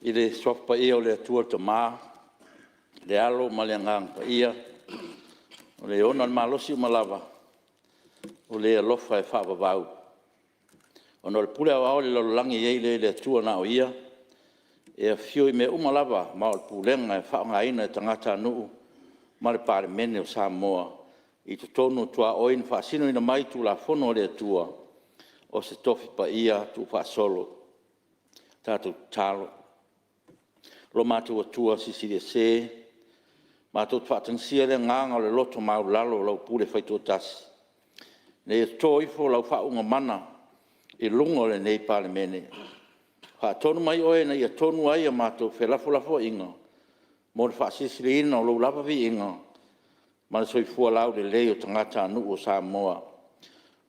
I le Suafa Paia o le Atua le Tama, le Alo ma le Agaga Paia, o Le ona le malosi uma lava, o Le alofa e faavavau. Ona o le pule aoao i le lalolagi e i ai lea i le Atua na o Ia, e afio i mea uma lava ma o le pulega e faaaogaina e tagatanuu ma le Palemene o Samoa i totonu o tuaoi na faasinoina mai i Tulafono a le Atua, o se Tofi Paia tuufaasolo. Tatou tatalo. Lo matou Atua Silisili Ese, matou te faatagisia le agaga o le loto maualalo o lau pule faitoatasi, ina ia toto ifo lau faauuga mana i luga o lenei Palemene. Faatonu mai Oe ina ia tonu ai a matou felafolafoaiga mo le faasilisiliina o Lou lava viiga ma le soifua laulelei o tagatanuu o Samoa.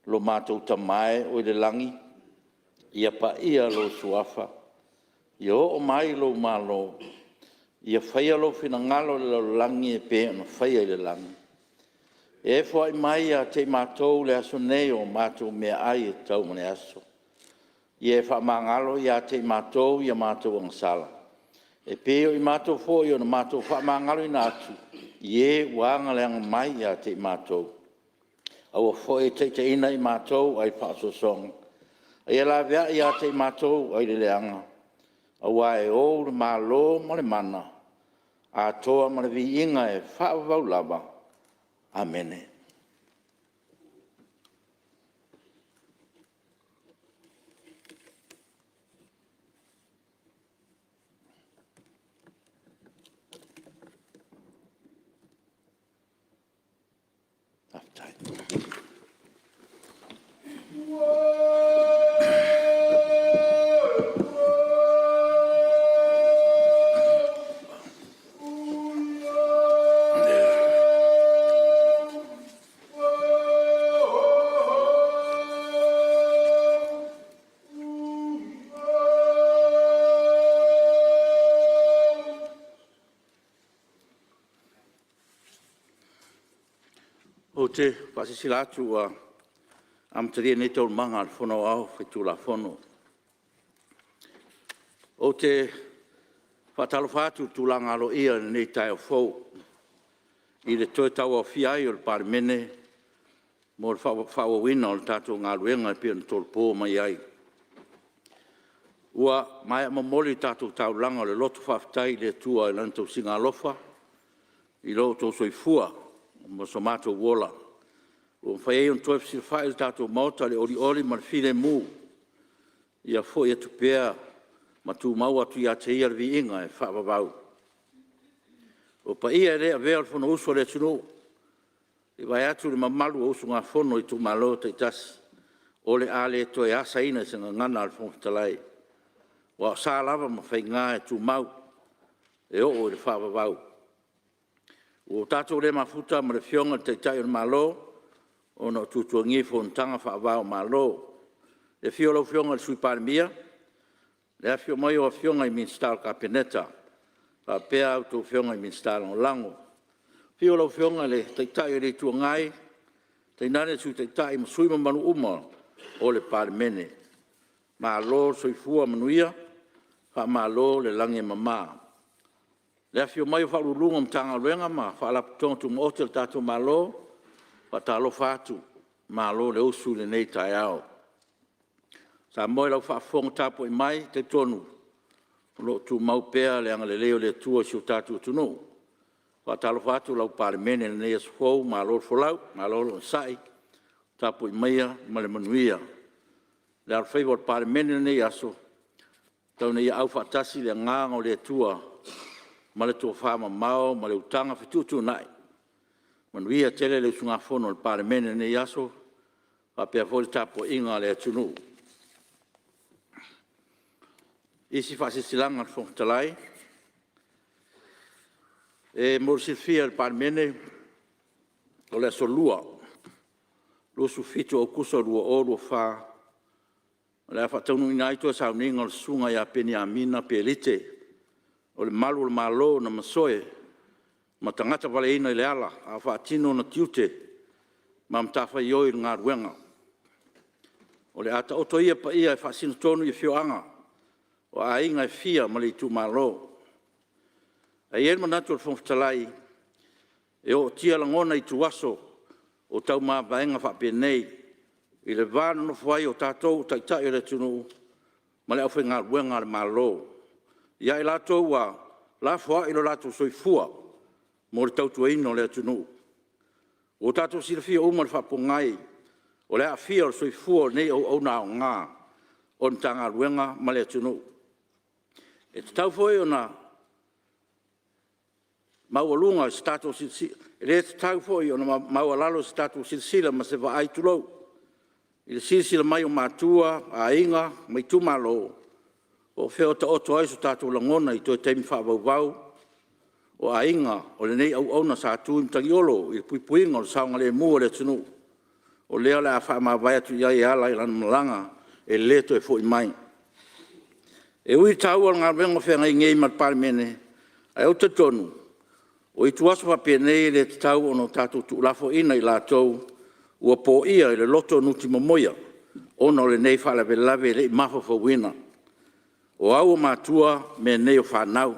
Lo matou Tama e oi le lagi, ia paia Lou Suafa, ia oo mai Lou Malo, ia faia Lou finagalo i le lalolagi e pei ona faia i le lagi. Ia e foai mai ia te i matou i le aso nei o matou meaai e tatau mo le aso. Ia e faamagalo ia te i matou i a matou agasala, e pei o i matou foi ona matou faamagaloina atu i e ua aga leaga mai ia te i matou. Aua foi e taitaiina i matou ai le faaosoosoga, a ia laveai ia te i matou ai le leaga, aua e Ou le Malo ma le mana, atoa ma le viiga e faavavau lava. Amene. Ou te faasilasila atu ua amatalia nei Taualumaga a le Fono Aoao Faitulafono. Ou te faatalofa atu i le tulaga aloaia i lenei taeao fou i le toe tauaofia ai o le Palemene mo le faaauauina o le tatou galuega e pei ona tolopo mai ai. Ua maea momoli le tatou taulaga o le loto faafetai i le Atua i Lana tausiga alofa i lo outou soifua ma so matou ola, ua mafai ai ona toe fesilafai le tatou Maota i le olioli ma le filemu. Ia foi atu pea ma tumau atu ia te Ia le viiga e faavavau. O paia e le avea o le Fonousu a le atunuu, se i vaeatu le mamalu o usugafono a itumalo taitasi, o le a le toe asaina i se gagana a le Fofoga Fetalai, aua o sa lava ma faiga e tumau e oo i le faavavau. Ua tatou le mafuta ma le Afioga i le Taitai o le Malo ona o tuatuagia i fonotaga faava-o-Malo. I le afio o lau Afioga i le Sui Palemia, le afifio mai o Afioga i Minisita o le Kapeneta faapea a outou Afioga i Minisita Lagolago. Afio lau Afioga i le Taitai o le Itu Agai, tainane le Sui Taitai ma sui usufono mamalu uma o le Palemene. Malo le soifua manuia, faamalo le lagi e mama. Le afifio mai o Ofisa Sili o Pulega o Matagaluega ma Faalapotopotoga Tumaoti a le tatou Malo, e faatalofa atu, malo le usu i lenei taeao. Samoa i lau faafofoga tapuai mai, e talitonu o lo o tumau pea le agalelei o le Atua i si o tatou atunuu. E faatalofa atu lau Palemene i lenei aso fou, malo le folau, malo le onosai, tapuai maia ma le manuia. Le alofaiva o le Palemene i lenei aso, tau ina ia aufaatasi le agaga o le Atua ma le tofamamao ma le utaga fetuutuunai. Manuia tele le usugafono a le Palemene i lenei aso faapea foi le tapuaiga a le atunuu. FISILAGA A LE FOFOGA FETALAI. E mo le silafia e le Palemene, o le aso Lua, 27 o Aokuso 2024, o le a faataunuuina ai toe sauniga o le Susuga ia Peniamina Pelite, o le Malu o le Malo na masoe ma tagatavala i le ala a o faatino ona tiute ma matafaioi o le galuega. O le a taoto ia paia e faasino tonu i afioaga o o aiga e fia ma le Itumalo. Ae i ai le manatu o le Fofoga Fetalai, e ootia lagona i ituaso o tau mavaega faapenei i le va nonofo ai o tatou o Taitai o le atunuu ma le aufaigaluega a le Malo, ia i latou ua lafoai lo latou soifua mo le tautuaina o le atunuu. Ua tatou silafia uma le faapogai o le aafia o le soifua o lenei auauna aoga o le Matagaluega ma le atunuu. E le tatau foi ona maualalo se tatou silasila ma se vaai, tulou, i le silasila mai o matua, aiga ma Itumalo po o fea o taoto ai so tatou lagona i toe taimi faavauvau o aiga o lenei auauna sa tu i matagiolo i le puipuiga o le saogalemu o le atunuu, o lea o le a faamavae atu i ai e ala i lana malaga e le toe foi mai. E ui i le taua o le galuega o feagai nei ma le Palemene, ae ou te talitonu o ituaso faapenei e le tatau ona tatou tuulafoaiina i latou ua poia i le loto nutimomoia ona o lenei faalavelave e le i mafaufauina. O au o matua, o mea nei o fanau.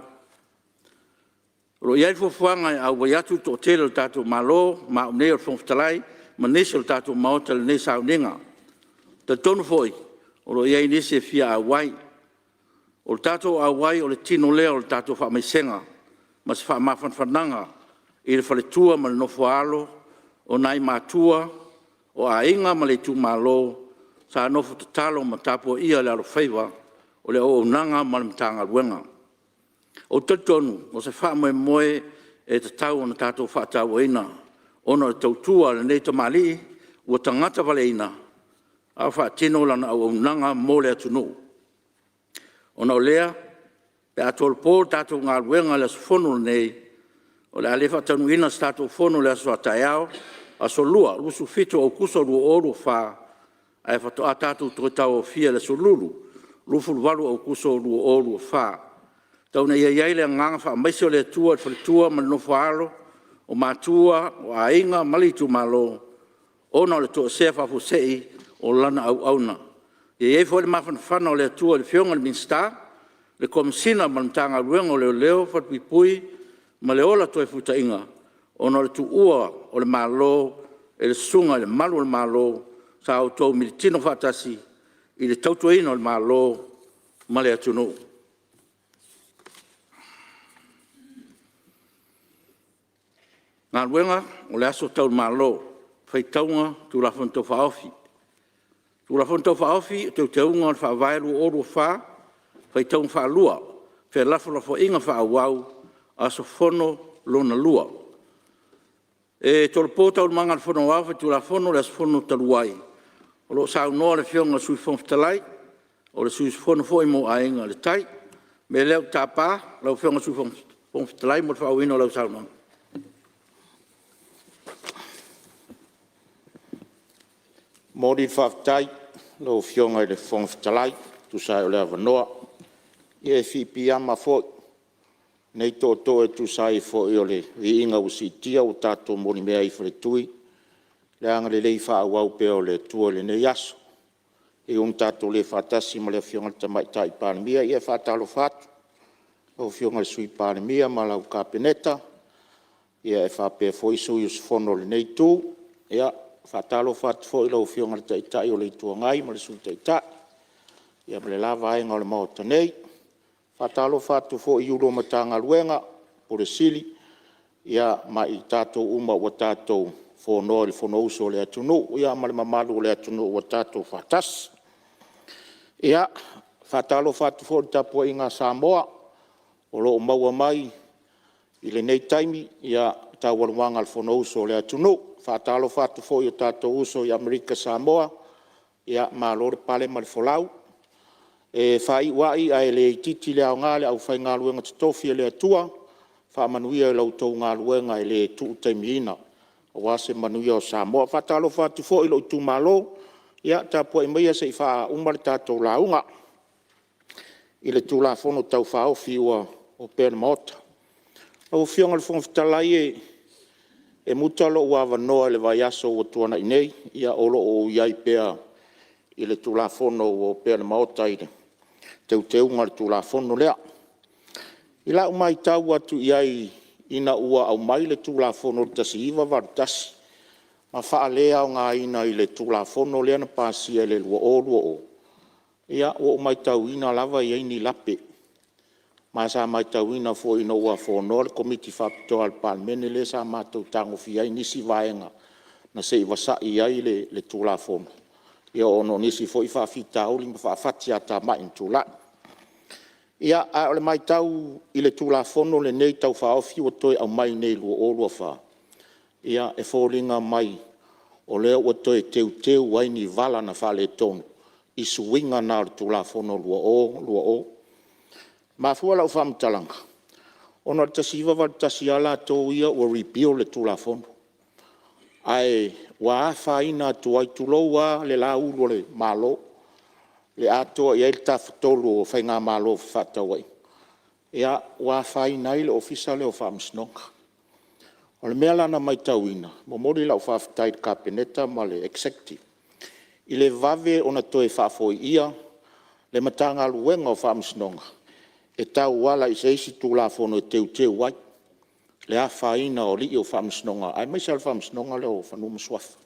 O lo o i ai le fuafuaga e auai atu le toatele o le tatou Malo ma a'u nei o le Fofoga Fetalai ma nisi o le tatou Maota i lenei sauniga. E talitonu foi o lo o i ai nisi e fia auai. O le tatou auai o le tino lea o le tatou faamaisega ma se faamafanafanaga i le faletua ma le nofo-a-alo, o nai matua, o aiga ma le Itumalo sa nofo tatalo ma tapuaia le alofaiva o le auaunaga ma le Matagaluega. Ou te talitonu o se faamoemoe e tatau ona tatou faatauaina ona o le tautua a lenei tamalii ua tagata valaeina a o faatino lana auaunaga mo le atunuu. Ona o lea, pe a tolopo le tatou galuega i le aso Fono lenei, o le a le faataunuuina se tatou Fono i le aso a taeao, aso Lua, 27 o Aokuso 2024, ae faatoa tatou toe tauaofia i le aso Lulu, 28 o Aokuso 2024. Tau ina ia i ai le agaga faamaise o le Atua i le faletua ma le nofo-a-alo, o matua, o aiga ma le itumalo ona o le toesea faafuasei o lana auauna. Ia i ai foi le mafanafana o le Atua i le Afioga i le Minisita, le Komesina ma le Matagaluega o Leoleo, Falepuipui ma le Ola Toefuataina, ona o le tuua o le Malo e le Susuga i le Malu o le Malo sa outou militino faatasi i le tautuaina o le Malo ma le atunuu. Galuega O le aso taulomalo, faitauga Tulafono Tau Faaofi. Tulafono Tau Faaofi o Teuteuga o le Faavae 2024 – Faitauga Faalua – Felafolafoaiga Faaauau – Aso Fono Lona Lua. E tolopo Taualumaga a le Fono Aoao Faitulafono i le aso fono talu ai o lo o saunoa le Afioga i le Sui Fofoga Fetalai, o le sui usufono foi mo Aiga i le Tai. O le mea lea ou te tapa lau Afioga i le Sui Fofoga Fetalai mo le faaauauina o lau saunoaga. E momoli le faafetai i lau Afioga i le Fofoga Fetalai e tusa ai o le avanoa. Ia e fiapiama foi lenei tootoo e tusa ai foi o le viiga ua siitia ua tatou molimea ifo i le Tui le agalelei faaauau pea o le Atua i lenei aso. E ui ina tatou le faatasi ma le Afioga i le Tamaitai Palemia, ia e faatalofa atu i lau Afioga i le Sui Palemia ma lau Kapeneta, e faapea foi sui usufono o lenei itu. E faatalofa atu foi i lau Afioga i le Taitai o le Itu Agai ma le Sui Taitai ma le la vaega o le Maota nei. E faatalofa atu foi i Ofisa Sili o Pulega o Matagaluega, Ofisa Sili ma i tatou uma ua tatou fonoa i le Fonousu a le atunuu, ia ma le mamalu o le atunuu ua tatou faatasi. Ia, e faatalofa atu foi i le tapuaiga a Samoa o lo o maua mai i lenei taimi taualumaga a le Fonousu a le atunuu. E faatalofa atu foi i o tatou uso i Amerika Samoa, malo le pale ma le folau. E faaiu ai ae le itiiti le aoga i le aufaigaluega totofi a le Atua, faamanuia i la outou galuega e le tuu taimiina aua se manuia o Samoa. E faatalofa atu foi i lou itumalo, ia tapuai maia se i faauma le tatou lauga i le Tulafono Tau Faaofi ua opea i le Maota. Lau Afioga i le Fofoga Fetalai e muta lou avanoa i le vaiaso ua tuanai nei, o lo o ou i ai pea i le Tulafono ua opea i le Maota i le Teuteuga o le Tulafono lea. I lau matau atu i ai ina ua aumai le Tulafono i le 1981 ma faaleaogaina i le Tulafono lea na pasia i le 2020, ia ua ou matauina lava e i ai ni lape. Ma sa matauina foi ina ua fonoa le Komiti Faapitoa a le Palemene lea sa matou tagofia ai nisi vaega na se i vasai i ai le Tulafono ona o nisi foi faafitauli ma faafatiatamai na tulai. Ia, a o le matau i le Tulafono lenei Tau Faaofi ua toe aumai nei i le 2024, ia e foliga mai o lea ua toe teuteu ai ni vala na faaletonu i suiga na o le Tulafono 2020. E mafua lau faamatalaga ona o le 1981 lava latou ia ua repeal le Tulafono, ae ua afaina atu ai, tulou lava le la ulu o le Malo, le atoa i ai le Tafatolu o Faigamalo o Fefaatauaiga, ia ua afaina ai le Ofisa lea o Faamasinoga. O le mea la na matauina, e momoli lau faafetai i le Kapeneta ma le Executive i le vave ona toe faafoia le Matagaluega o Faamasinoga e tauala i se isi Tulafono e teuteu ai le afaina o alii o Faamasinoga aemaise lava le Faamasinoga lea o Fanua ma Suafa.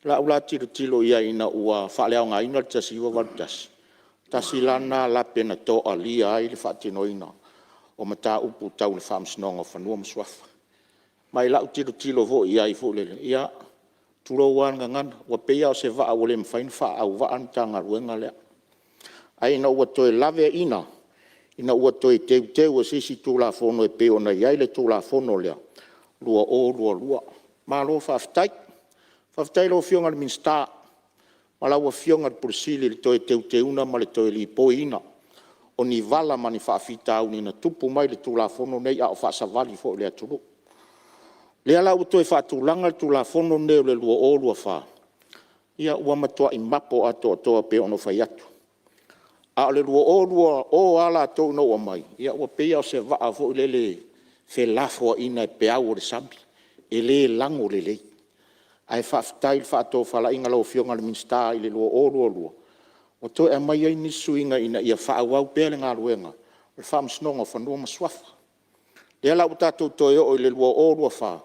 I lau la tilotilo i ai ina ua faaleaogaina le 1981, tasi la lena lape na toalia ai le faatinoina o mataupu tau le Faamasinoga o Fanua ma Suafa. Ma i lau tilotilo foi i ai foi lele, ia, tulou lava le gagana, ua pei lava o se vaa ua le mafai ona faaauvaa le Matagaluega lea. Ae ina ua toe laveaiina ina ua toe teuteu e se isi Tulafono e pei ona i ai le Tulafono lea 2022. Malo faafetai. Faafetai i lau Afioga i le Minisita ma lau Afioga i le Ofisa Sili i le toe teuteuina ma le toe lipoiina o ni vala ma ni faafitauli na tupu mai le Tulafono lenei a o faasavali foi i le atunuu. O lea la ua toe faatulaga le Tulafono lenei o le 2024, ia ua matuai mapo atoatoa pei ona ou fai atu. A o le 2020 lava latou ina ua aumai, ia ua pei lava o se vaa foi lele e felafoaiga i peau o le sami, e le lago lelei. Ae faafetai i le faatofalaiga a lau Afioga i le Minisita i le 2022 ua toe aumai ai nisi suiga ina ia faaauau pea le galuega a le Faamasinoga o Fanua ma Suafa. O lea la ua tatou toe oo i le 2024,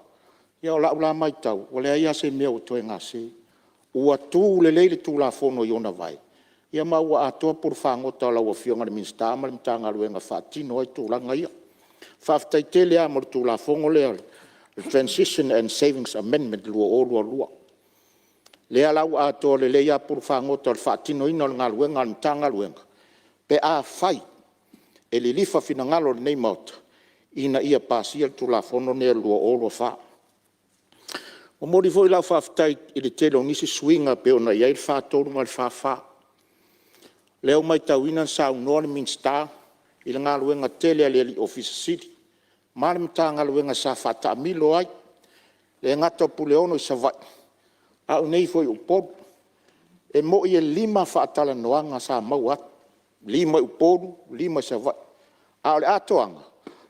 ia o lau la matau, ua leai lava se mea o toe gase, ua tu lelei le Tulafono i ona vae, ma ua atoa pulufagota a lau Afioga i le Minisita ma le Matagaluega e faatino ai tulaga ia. Faafetai tele lava mo le Tulafono lea o le Transition and Savings Amendment 2022. Lea la ua atoa lelei lava pulufagota o le faatinoina o le galuega a le Matagaluega pe afai e lilifa finagalo o lenei Maota ina ia pasia le Tulafono lenei o le 2024. E momoli foi lau faafetai i le tele o nisi suiga e pei ona i ai le 43 ma le 44. O lea ua matauina na saunoa le Minisita i le galuega tele a le Ofisa Sili ma le Matagaluega sa faataamilo ai, e le gata o Puleono i Savaii, a o i inei foi i Upolu. E moni e 5 faatalanoaga sa maua atu, 5 i Upolu, 5 i Savaii. A o le atoaga,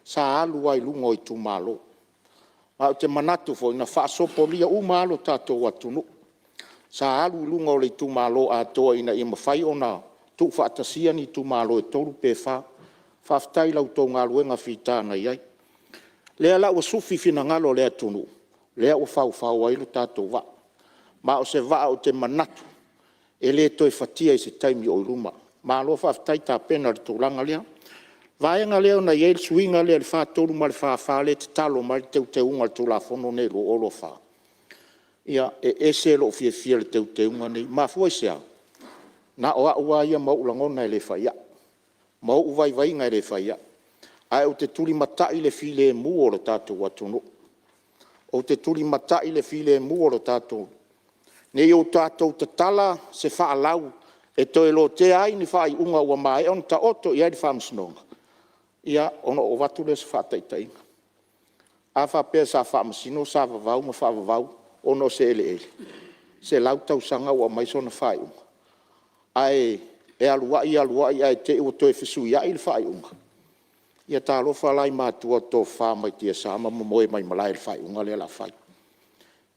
sa alu lava i luga o itumalo. Ma ou te manatu foi na faasopolia uma lava lo tatou atunuu. Sa alu i luga o le itumalo atoa ina ia mafai ona tuufaatasia ni itumalo e 3 pe 4. Faafetai i la outou galuega fita na i ai. Lea la ua sufi finagalo o le atunuu, lea ua faufau ai lo tatou vaa. Ma o se vaa ou te manatu e le toe fatia i se taimi o i luma. Malo faafetai tapena i le tulaga lea. O le vaega lea na i ai le suiga lea i le 43 ma le 44 lea e tatalo mai ai le Teuteuga o le Tulafono lenei 2024, ia e ese lou fiafia i le Teuteuga lenei. E mafua i se a? Na o au lava ia ma ou lagona e le fai ai, ma ou vaivaiga e le fai ai, ae ou te tulimatai i le filemu o le tatou atunuu. Ou te tulimatai i le filemu o le tatou… Ne i o tatou tatala se faalau e toe lotea ai ni faaiuga ua maea ona taoto i ai le Faamasinoga, ia ona ou avatu lea o se faataitaiga. A faapea sa faamasino Sa Vavau ma Faavavau ona o se eleele, 100 tausaga ua aumai sona faaiuga, ae alu ai alu ai ae te i ua toe fesuiai le faaiuga. Ia talofa la i matua tofafa mai tiasa ma momoe mai malae i le faaiuga lea o le a fai.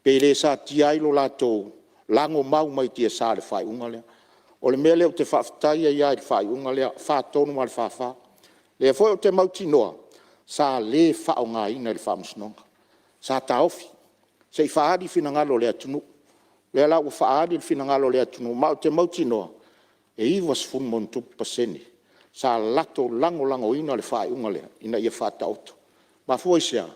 Pe le satia ai lo latou lagomau mai tiasa i le faaiuga lea. O le mea lea ou te faafetai ai lava i le faaiuga lea, e 43 ma le 44. O lea foi ou te mautinoa sa le faaaogaina e le Faamasinoga, sa taofi se i faaali finagalo o le atunuu. O lea la ua faaali le finagalo o le atunuu ma ou te mautinoa e 90+% sa latou lagolagoina le faaiuga lea ina ia faataoto. E mafua i se a?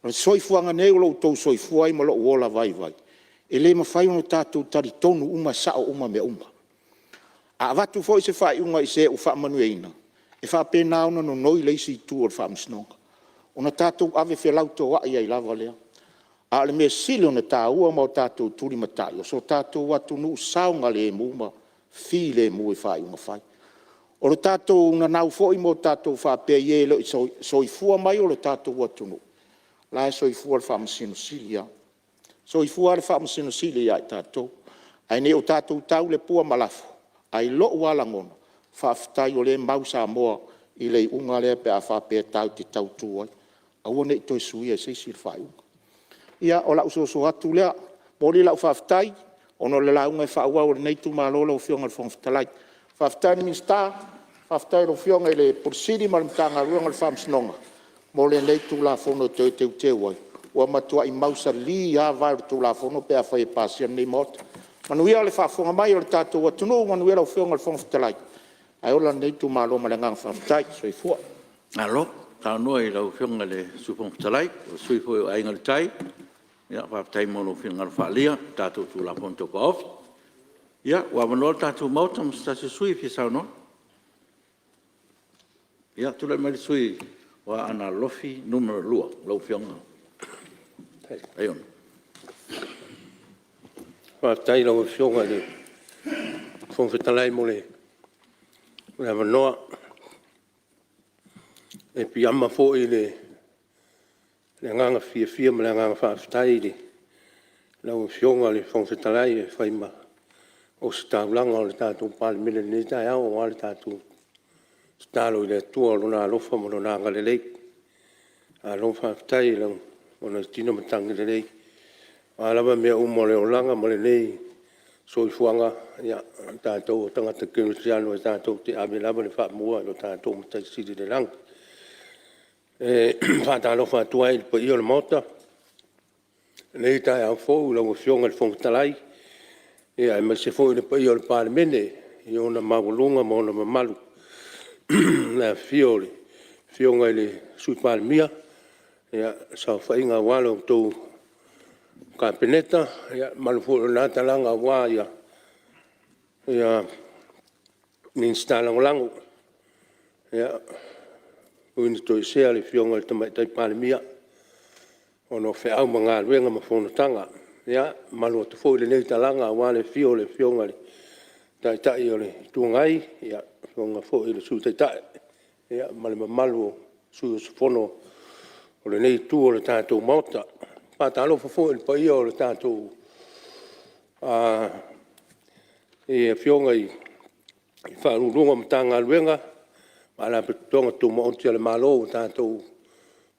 O le soifuaga nei o lo o outou soifua ai ma lou ola vaivai, e le mafai ona tatou talitonu uma e sao uma mea uma. A avatu foi se faaiuga i se ua faamanuiaina, e faapena ona nonoi le isi itu o le Faamasinoga, ona tatou ave felautoai ai lava lea. A o le mea sili ona taua ma o tatou tulimatai, o so tatou atunuu saogalemu ma filemu i faaiuga fai. O le tatou nanau foi ma o tatou faapea i e le o soifua mai o le tatou atunuu, o la e soifua le Faamasino Sili lava. E soifua lava le Faamasino Sili ia i tatou. Ae ne i o tatou tau le pua ma lafo, ae i lou lava lagona, faafetai o lea e mau Samoa i le iuga lea pe a faapea tatou te tautu ai, aua ne i toe suia e se isi le faaiuga. Ia, o lau soso atu lea. E momoli lau faafetai ona o le lauga e faaauau a lenei itumalo lau Afioga i le Fofoga Fetalai. Faafetai i le Minisita, faafetai i lau Afioga i le Ofisa Sili o Pulega ma le Matagaluega o le Faamasinoga mo lenei Tulafono e Toe Teuteu ai, ua matuai mausali lava vae o le Tulafono pe afai e pasia e lenei Maota. Manuia le faafofoga mai a le tatou atunuu, manuia lau Afioga i le Fofoga Fetalai, ae ola lenei itumalo ma le agaga faafetai. Soifua. Malo saunoa i lau Afioga i le Sui Fofoga Fetalai, o le sui usufono foi o Aiga i le Tai. Faafetai mo lou finagalo faaalia i le tatou Tulafono Tau Faaofi. Ia, ua avanoa le tatou Maota mo se tasi o sui usufono e fia saunoa. Ia, tulai mai le sui usufono mo Aana Alofi 2, lau Afioga Aiono. Faafetai i lau Afioga i le Fofoga Fetalai mo le avanoa. E piiama foi i le agaga fiafia ma le agaga faafetai i lau Afioga i le Fofoga Fetalai e fai ma ositaulaga o le tatou Palemene i lenei taeao aua le tatou tatalo i le Atua i Lona alofa ma Lona agalelei. Malo faafetai i lau tino matagi lelei. O a lava mea uma o le olaga ma lenei soifuaga, ia o tatou o tagata kerisiano tatou te ave lava le faamua i lo tatou Matai Sili i le lagi. E faatalofa atu ai i le paia o le Maota i lenei taeao fou i lau Afioga i le Fofoga Fetalai, aemaise foi le paia o le Palemene i ona maualuga ma ona mamalu, i le afifio o Afioga i le Sui Palemia, le saofaiga aua la outou Kapeneta, le mamalu foi o lena Talaga aua Minisita Lagolago. Ia, ui ina toesea le Afioga i le Tamaitai Palemia ona o feau ma galuega ma fonotaga. Ia, e mamalu atu foi i lenei Talaga aua le afio o le Afioga i le Taitai o le Itu Agai, le Afioga foi i le Sui Taitai ma le mamalu o sui usufono o lenei Itu o le tatou Maota. E faatalofa foi i le paia o le tatou Afioga i Ofisa Sili o Pulega o Matagaluega ma Faalapotopotoga Tumaoti a le Malo ua tatou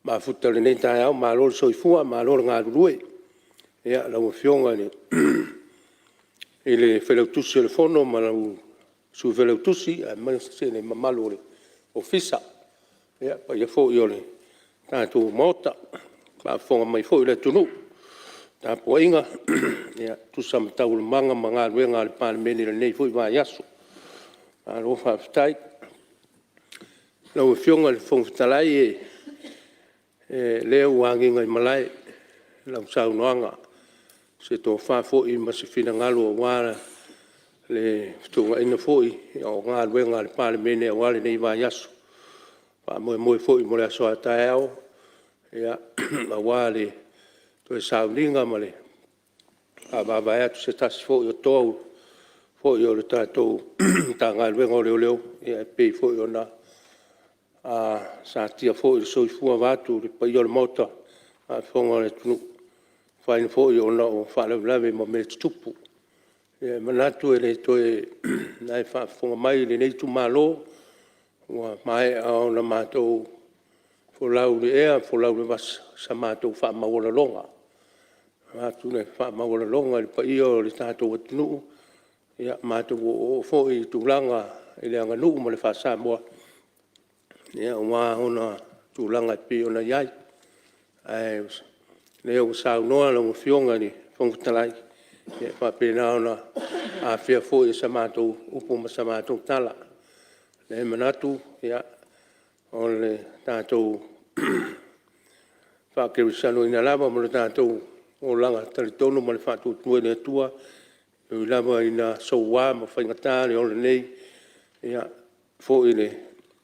mafuta i lenei taeao, malo le soifua malo le galulue. Lau Afioga i le Failautusi o le Fono ma lau Sui Failautusi aemaise le mamalu o le Ofisa. Ia, le paia foi o le tatou Maota, faafofoga mai foi le atunuu i le tapuaiga e tusa ma taualumaga ma galuega a le Palemene i lenei foi vaiaso. Malo faafetai. Lau Afioga i le Fofoga Fetalai, o lea ua agiga i malae lau saunoaga, se tofa foi ma se finagalo aua le feteenaiga foi o galuega a le Palemene aua lenei vaiaso. Faamoemoe foi mo le aso a taeao aua le toe sauniga ma le vaavaai atu i se tasi foi o toa o le tatou Matagaluega o Leoleo e pei foi ona satia foi le soifua vaeatu le paia o le Maota, faafofoga le atunuu, e afaina foi ona o faalavelave ma mea tutupu. E manatu e le toe… o la e faafofoga mai lenei itumalo, ua maea ona matou folau i le ea folau i le vasa i sa matou faamaualaloga. E avatu le faamaualaloga i le paia o le tatou atunuu. Matou oooo foi i tulaga i le aganuu ma le faa-Samoa aua ona tulaga e pei ona i ai. Ae o lea ua saunoa lau Afioga i le Fofoga Fetalai, ia e faapena ona afea foi e sa matou upu ma sa matou tala. E i ai le manatu o le tatou faakerisianoina lava ma le tatou olaga talitonu ma le faatuatua i le Atua, e ui lava ina soua ma faigata le ola nei, ia foi le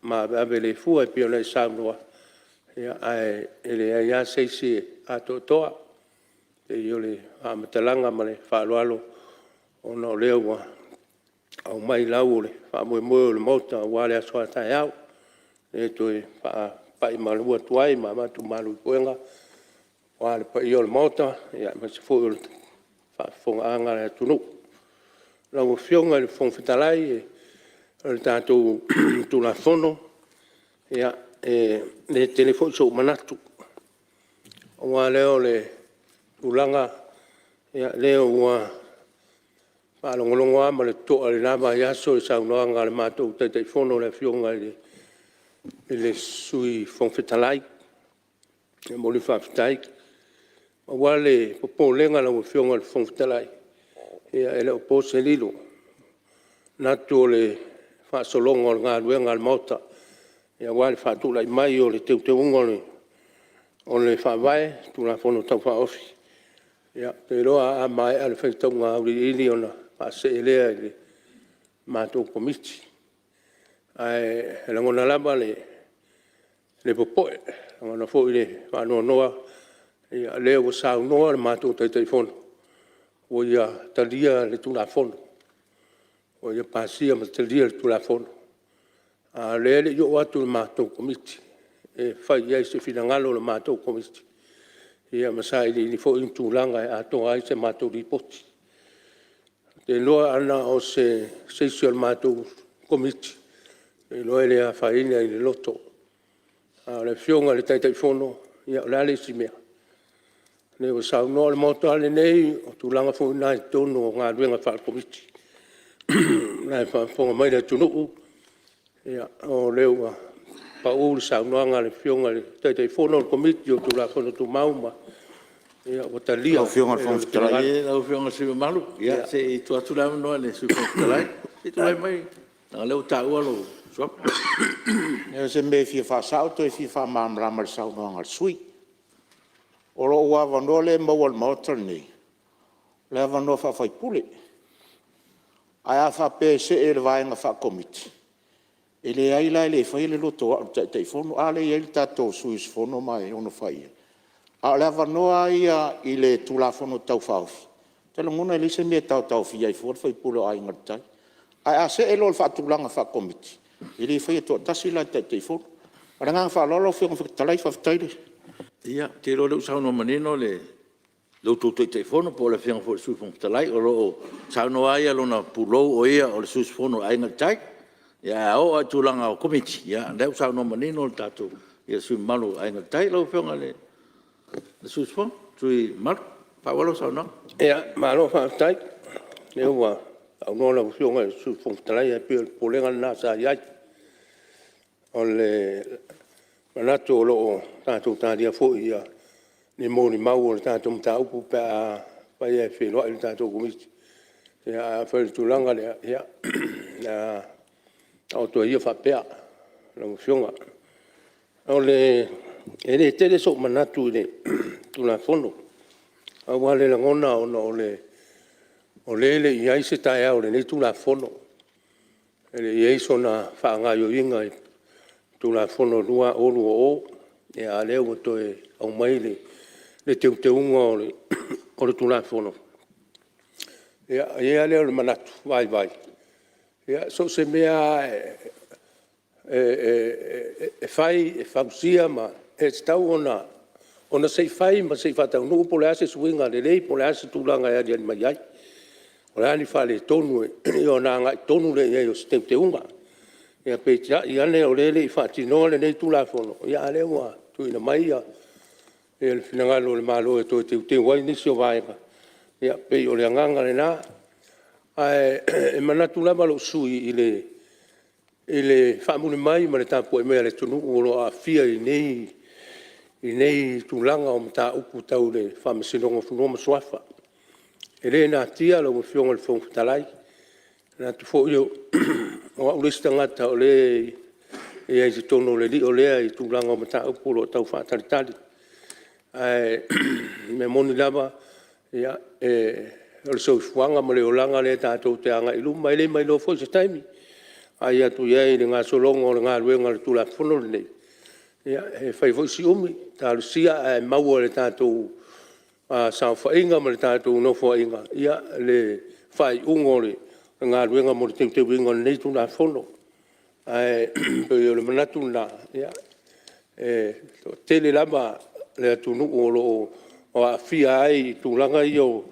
maaveave le fua e pei ona e saunoa, ae leai lava se isi e atoatoa. E pei o le faamatalaga ma le faaaloalo ona o lea ua aumai lau o le faamoemoe o le Maota aua le aso a taeao. E toe faapai malu atu ai ma avatu malu i puega aua le paia o le Maota, aemaise foi o le faafofogaaga a le atunuu. Lau Afioga i le Fofoga Fetalai o le tatou Tulafono, ia e le tele foi sou manatu, pau lava lea o le tulaga lea ua faalogologo lava ma le totoa i lena vaiaso i le saunoaga a le matou Taitaifono le Afioga i le Sui Fofoga Fetalai. E momoli le faafetai. Pau lava le popolega lau Afioga i le Fofoga Fetalai, ia e le o po se lilo, e manatu o le faasologa o le galuega a le Maota aua le faatulai mai o le Teuteuga o le Faavae, Tulafono Tau Faaofi. Ou te iloa a maea le faitauga auiliili ona faasee lea i le matou Komiti. Ae lagona lava le popo'e, e lagona foi le faanoanoa, o lea ua saunoa le matou Taitaifono ua ia talia le Tulafono, ua ia pasia ma talia le Tulafono, a o lea e le i oo atu i le matou Komiti e fai i ai se finagalo o le matou Komiti ma sailiili foi ni tulaga e atoa ai se matou Lipoti. Ou te iloa ana o se isi o le matou Komiti, ou te iloa e le afaina i le loto, a o le Afioga i le Taitaifono, ia o le a le isi mea? O lea ua saunoa, o le Maota lava lenei, o tulaga foi na i totonu o galuega faale-Komiti. O la e faafofoga mai le atunuu, o lea ua pau le saunoaga a le Afioga i le Taitaifono o le Komiti o Tulafono Tumau, ua talia. Lau Afioga i le Fofoga Fetalai… Malie lau Afioga i le sui usufono mamalu, se i tuu atu le avanoa i le Sui Fofoga Fetalai. Se i tulai mai leaga o lea ua taua lou suafa. Leai o se mea e fia faasao pe fia faamalamalama i le saunoaga a le sui usufono. O lou avanoa lea e maua i le Maota lenei, o le avanoa faa-sui usufono. Ae a faapea e see i le vaega faa-Komiti, e leai la e le faia le loto o au o le Taitaifono. A lea e i ai le tatou sui usufono ma e ono fai i ai. A o le avanoa lava ia i le Tulafono Tau Faaofi, ou te lagona e leai se mea e taotaofia ai fua le sui usufono o Aiga i le Tai. Ae a see loa i le faatulaga faa-Komiti, e le faia toatasi la e le Taitaifono. Ma le agaga faaaloalo lau Afioga i le Fofoga Fetalai, faafetai le… Ia, ou te iloa o lea ua saunoa manino lo outou Taitaifono po o le Afioga foi i le Sui Fofoga Fetalai, o lo o saunoa lava ia i lona pulou o ia o le sui usufono o le Aiga i le Tai. Ae a oo lava i tulaga o Komiti, ia o lea ua saunoa manino le sui usufono mamalu o Aiga i le Tai. Lau Afioga i le sui usufono mamalu, faaauau lau saunoaga. Malo faafetai o lea ua saunoa lau Afioga i le Sui Fofoga Fetalai, ae pei o le popolega lena sa i ai. O le manatu o lo o tatou talia foi ni molimau o le tatou mataupu pe afai e feiloai le tatou Komiti. Ae afai o le tulaga lea, ia, o le a taoto ai ia faapea lau Afioga. E le tele sou manatu i le Tulafono, pau lava le lagona ona o lea e le i i ai se taeao i lenei Tulafono, e le i i ai sona faagaoioiga i le Tulafono 2020, a o lea ua toe aumai le teuteuga o le Tulafono. Ia ona i ai lava lea o le manatu vaivai, ia so o se mea lava e fai e fausia ma… e tatau ona se i fai ma se i faataunuu po o le a se suiga lelei po o le a se tulaga e aliali mai ai. O a ni faaletonu ona agai tonu lea i ai o se teuteuga. Ia peitai ane o lea e le i faatinoa lenei Tulafono, a o lea ua tuuina mai le finagalo o le Malo e toe teuteu ai nisi o vaega. Ia pei o le agaga lena. Ae manatu lava lou sui usufono i le faamuli mai ma le tapuai mai a le atunuu o lo o aafia i lenei tulaga o mataupu tau le Faamasinoga o Fanua ma Suafa. E le natia lau Afioga i le Fofoga Fetalai, e manatu foi o au le isi tagata o lea e i ai i totonu o le lio lea i tulaga o mataupu o lo o tau faatalitali. Ae o le mea moni lava, o le soifuaga ma le olaga lea tatou te agai i luma, e le ma iloa foi se taimi. E vaai atu i ai i le gasologa o le galuega o le Tulafono lenei, ia e fai foi si umi, talosia ae maua i le tatou saofaiga ma le tatou Nofoaiga le faaiuga o le galuega mo le teuteuina o lenei Tulafono. Ae pei o le manatu lena, e toatele lava le atunuu o lo o aafia ai i tulaga ia o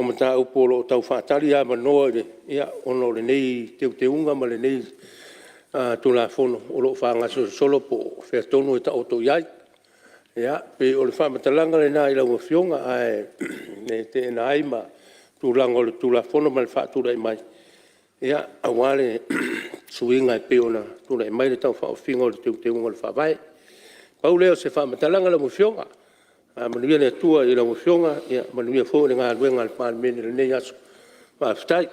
mataupu o lo o tau faatali avanoa ona o lenei teuteuga ma lenei Tulafono o lo o faagasolosolo po o fea tonu e taoto i ai. Ia, pei o le faamatalaga lena i lau Afioga, ae le teena ai tulaga o le Tulafono ma le faatulai mai aua le suiga e pei ona tulai mai le Tau Faaofiga o Teuteuga o le Faavae. Pau lea o se faamatalaga lau Afioga, faamanuia le Atua i lau Afioga, manuia foi le galuega a le Palemene i lenei aso. Faafetai.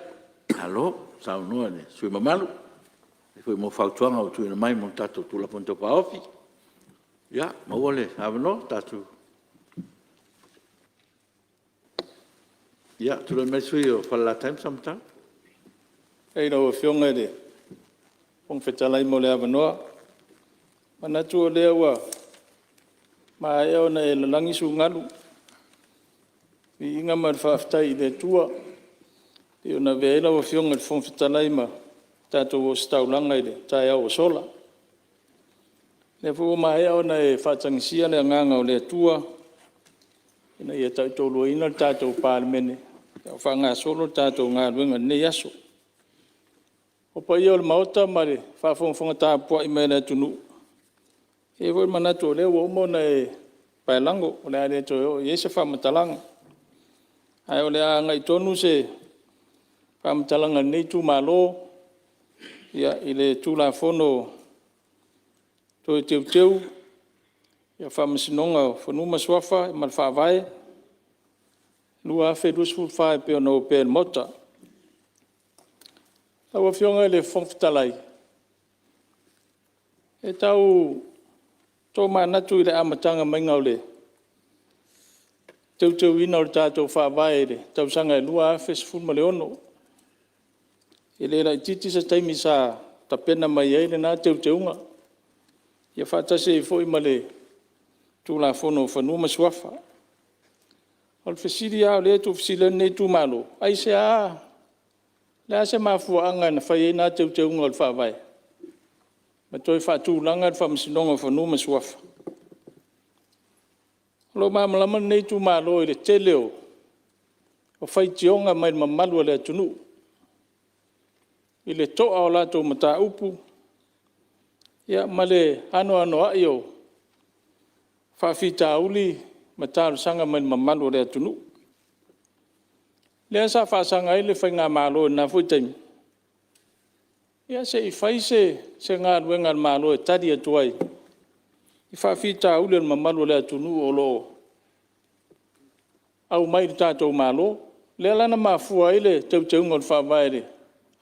Malo saunoa i le sui usufono mamalu, faafetai foi mo fautuaga ua tuuina mai mo le tatou Tulafono Tau Faaofi. Ia maua le avanoa. Ia tulai mai le sui usufono mo Falelatai ma Samatau. Faafetai i lau Afioga i le Fofoga Fetalai mo le avanoa. E manatu o lea ua maea ona e lalagi sugalu i le viiga ma le faafetai i le Atua e pei ona avea ai lau Afioga i le Fofoga Fetalai ma tatou ositaulaga i le taeao ua sola. O lea foi ua maea ona e faatagisia le Agaga o le Atua ina ia tautoaluaina le tatou Palemene a o faagasolo le tatou galuega i lenei aso. O paia o le Maota ma le faafogafoga tapuai mai a le atunuu, e i ai foi le manatu o lea ua uma ona e paelago o le a le toe oo i ai se faamatalaga. Ae o le a agai tonu se faamatalaga a lenei itumalo i le Tulafono Toe Teuteu o Faamasinoga o Fanua ma Suafa ma le Faavae 2024 e pei ona opea i le Maota. Lau Afioga i le Fofoga Fetalai, e tau tomanatu i le amataga mai o le teuteuina o le tatou Faavae i le tausaga e 2016. E le laitiiti se taimi sa tapena mai ai lena teuteuga, ia faatasi ai foi ma le Tulafono o Fanua ma Suafa. O le fesili lava lea e tuufesili ai lenei itumalo, aisea? O le a se mafuaaga na fai ai na teuteuga o le Faavae ma toe faatulaga le Faamasinoga o Fanua ma Suafa? O lo o malamalama lenei itumalo i le tele o faitioga mai le mamalu o le atunuu i le to'a o latou mataupu ma le anoanoai o faafitauli ma talosaga mai le mamalu o le atunuu. Lea sa faasaga ai le faigamalo i lena foi taimi, ia se i fai se galuega a le Malo e tali atu ai i faafitauli o le mamalu o le atunuu o lo o aumai i le tatou Malo. Lea la na mafua ai le teuteuga o le Faavae i le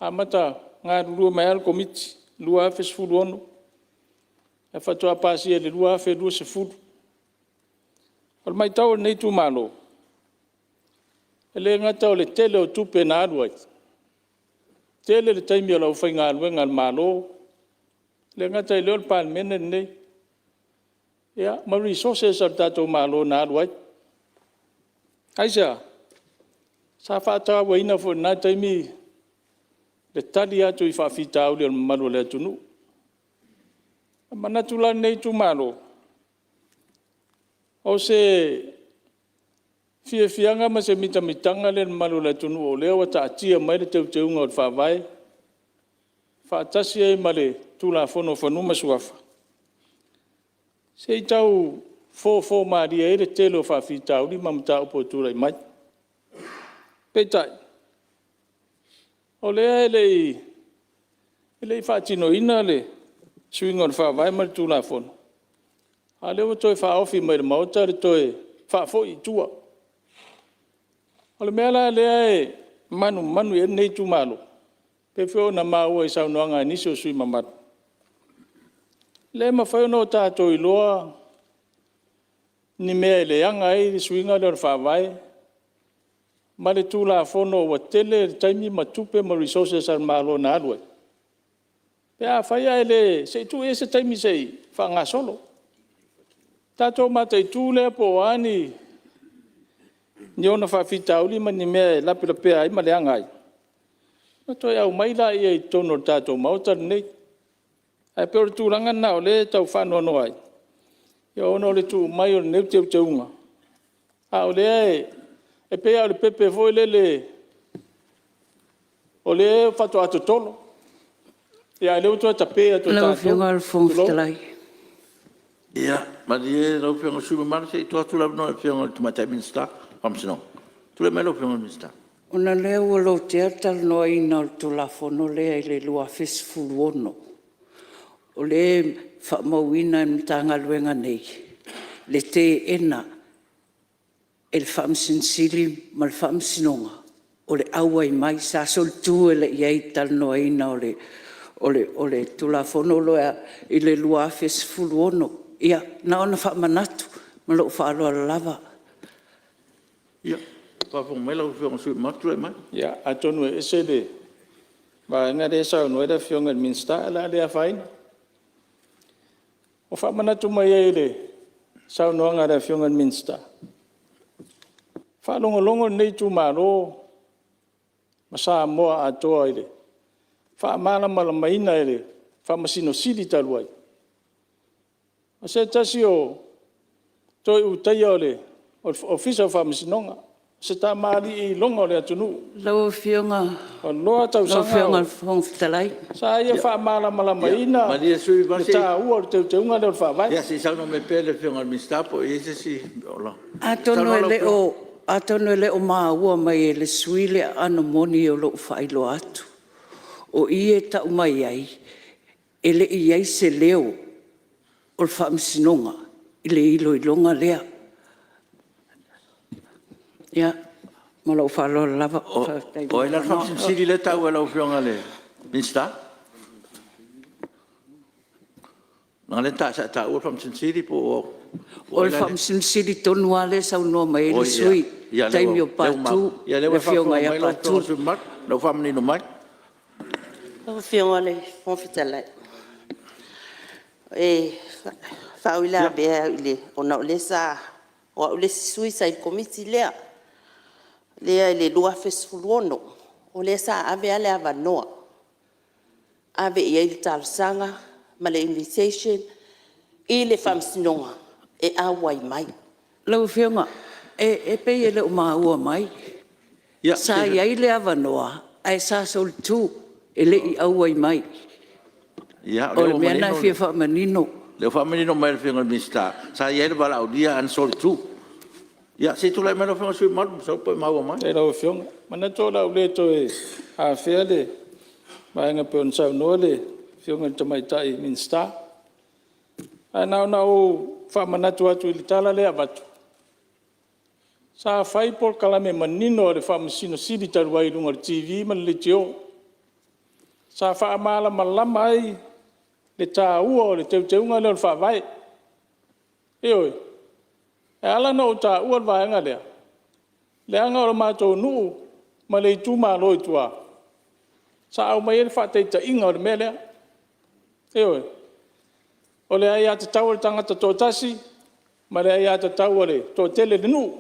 amata galulue mai lava le Komiti i le 2016 ae faatoa pasia i le 2020. O le matau a lenei itumalo, e le gata o le tele o tupe na alu ai, tele le taimi o le aufaigaluega a le Malo, e le gata i lea o le Palemene lenei, ia ma resources a le tatou Malo na alu ai. Aisea? Sa faatauaina foi i lena taimi le tali atu i faafitauli o le mamalu o le atunuu. E manatu la lenei itumalo, o se fiafiaga ma se mitamitaga lea i le mamalu o le atunuu o lea ua taatia mai le teuteuga o le Faavae faatasi ai ma le Tulafono o Fanua ma Suafa, se i tau fofo malie ai le tele o faafitauli ma mataupu e tulai mai. Peitai, O lea e le i faatinoina le suiga o le Faavae ma le Tulafono, a o lea ua toe faaofi mai i le Maota le toe faafoi i tua. O le mea la lea e manumanu i ai lenei itumalo, pei foi ona maua i saunoaga a nisi o sui usufono mamalu, e le mafai ona tatou iloa ni mea e leaga ai le suiga lea o le Faavae ma le Tulafono ua tele le taimi ma tupe ma resources a le Malo na alu ai, pe afai ae le… se i tuu i ai se taimi se i faagasolo. Tatou mataitu lea po o a ni ona faafitauli ma ni mea e lapelapea ai ma leaga ai, ona toe aumai lea i totonu o le tatou Maota lenei. Ae pei o le tulaga lena o lea e tau faanoanoa ai, ona o le tuu mai o lenei teuteuga, a o lea e pei lava o le pepe foi lele o lea faatoa totolo, a o lea ua toe tape atu e Lau tatou, Afioga i le Fofoga tulou. Fetalai… Ia malie lau Afioga i le sui usufono mamalu se i tuu atu le avanoa i le Afioga i le Tamaitai Minisita o Faamasinoga. Tulai mai lau Afioga i le Minisita. Ona o lea ua lotea le talanoaina o le Tulafono lea i le 2016, o lea e faamauina e le Matagaluega nei le teena e le Faamasino Sili ma le Faamasinoga o le auai mai. Sa solitu e le i i ai i le talanoaina o le Tulafono lea i le 2016. Ia na ona faamanatu ma lou faaaloalo lava. Ia, faafofoga mai lau Afioga i le sui usufono mamalu, tulai mai. Ia, atonu e ese le vaega lea e saunoa i ai le Afioga i le Minisita ae o le a le afaina. Ua faamanatu mai ai i le saunoaga a le Afioga i le Minisita, e faalogologo lenei itumalo ma Samoa atoa i le faamalamalamaina e le Faamasino Sili talu ai, o se tasi o Toe Ulutaia o le Ofisa o Faamasinoga, o se tamalii iloga o le atunuu. Lau Afioga Ua loa i tausaga le Fofoga Fetalai… Sa ia faamalamalamaina Malie le sui le usufono mamalu taua o le teuteuga lea o le Faavae. se i saunoa mai pea le Afioga i le Minisita po o i ai se isi… Atonu e le o maua mai e le sui usufono le aano moni o lo o faailoa atu. O i e tau mai ai e le i i ai se leo o le Faamasinoga i le iloiloga lea. Ia, ma lou faaaloalo lava. Faafetai mo O ai le la le avanoa. Faamasino Sili lea e taua e lau Afioga i le Minisita? Leaga o lea sa e taua le Faamasino Sili po o… O le Faamasino Sili tonu lava lea e saunoa mai ai le sui usufono i le taimi o Patu, Ia lea le ua Afioga faafofoga ia mai lau Patu. Afioga i le sui usufono mamalu, o lea ua faamanino mai. Lau Afioga i le Fofoga Fetalai, e faauilavea ona o lea sa… O au le isi sui sa i le Komiti lea i le 2016. O lea sa ave lava le avanoa, ave i ai le talosaga ma le invitation i le Faamasinoga e auai mai. Lau Afioga, e pei e le o maua mai. Sa i ai le avanoa ae sa solitu, e le i auai mai. O le mea lena e fia faamanino. O lea ua faamanino mai e le Afioga i le Minisita, sa i ai le valaaulia ae na solitu. Ia se i tulai mai lau Afioga i le sui usufono mamalu, masalo po ua e maua mai. Faafetai i lau Afioga. E manatu o le a ou le toe afea le vaega e pei ona saunoa le Afioga i le Tamaitai Minisita. Ae na ona ou faamanatu atu i le tala lea e avatu, sa fai polokalame manino a le Faamasino Sili talu ai i luga o le TV ma le Leitio. Sa faamalamalama ai le taua o le Teuteuga lea o le Faavae. Ioe. E ala ona ou taua le vaega lea, leaga o le matou nuu ma le itumalo i tua, sa aumai ai le faataitaiga o le mea lea. Ioe. O le aiatatau a le tagata e toatasi ma le aiatatau a le toatele i le nuu.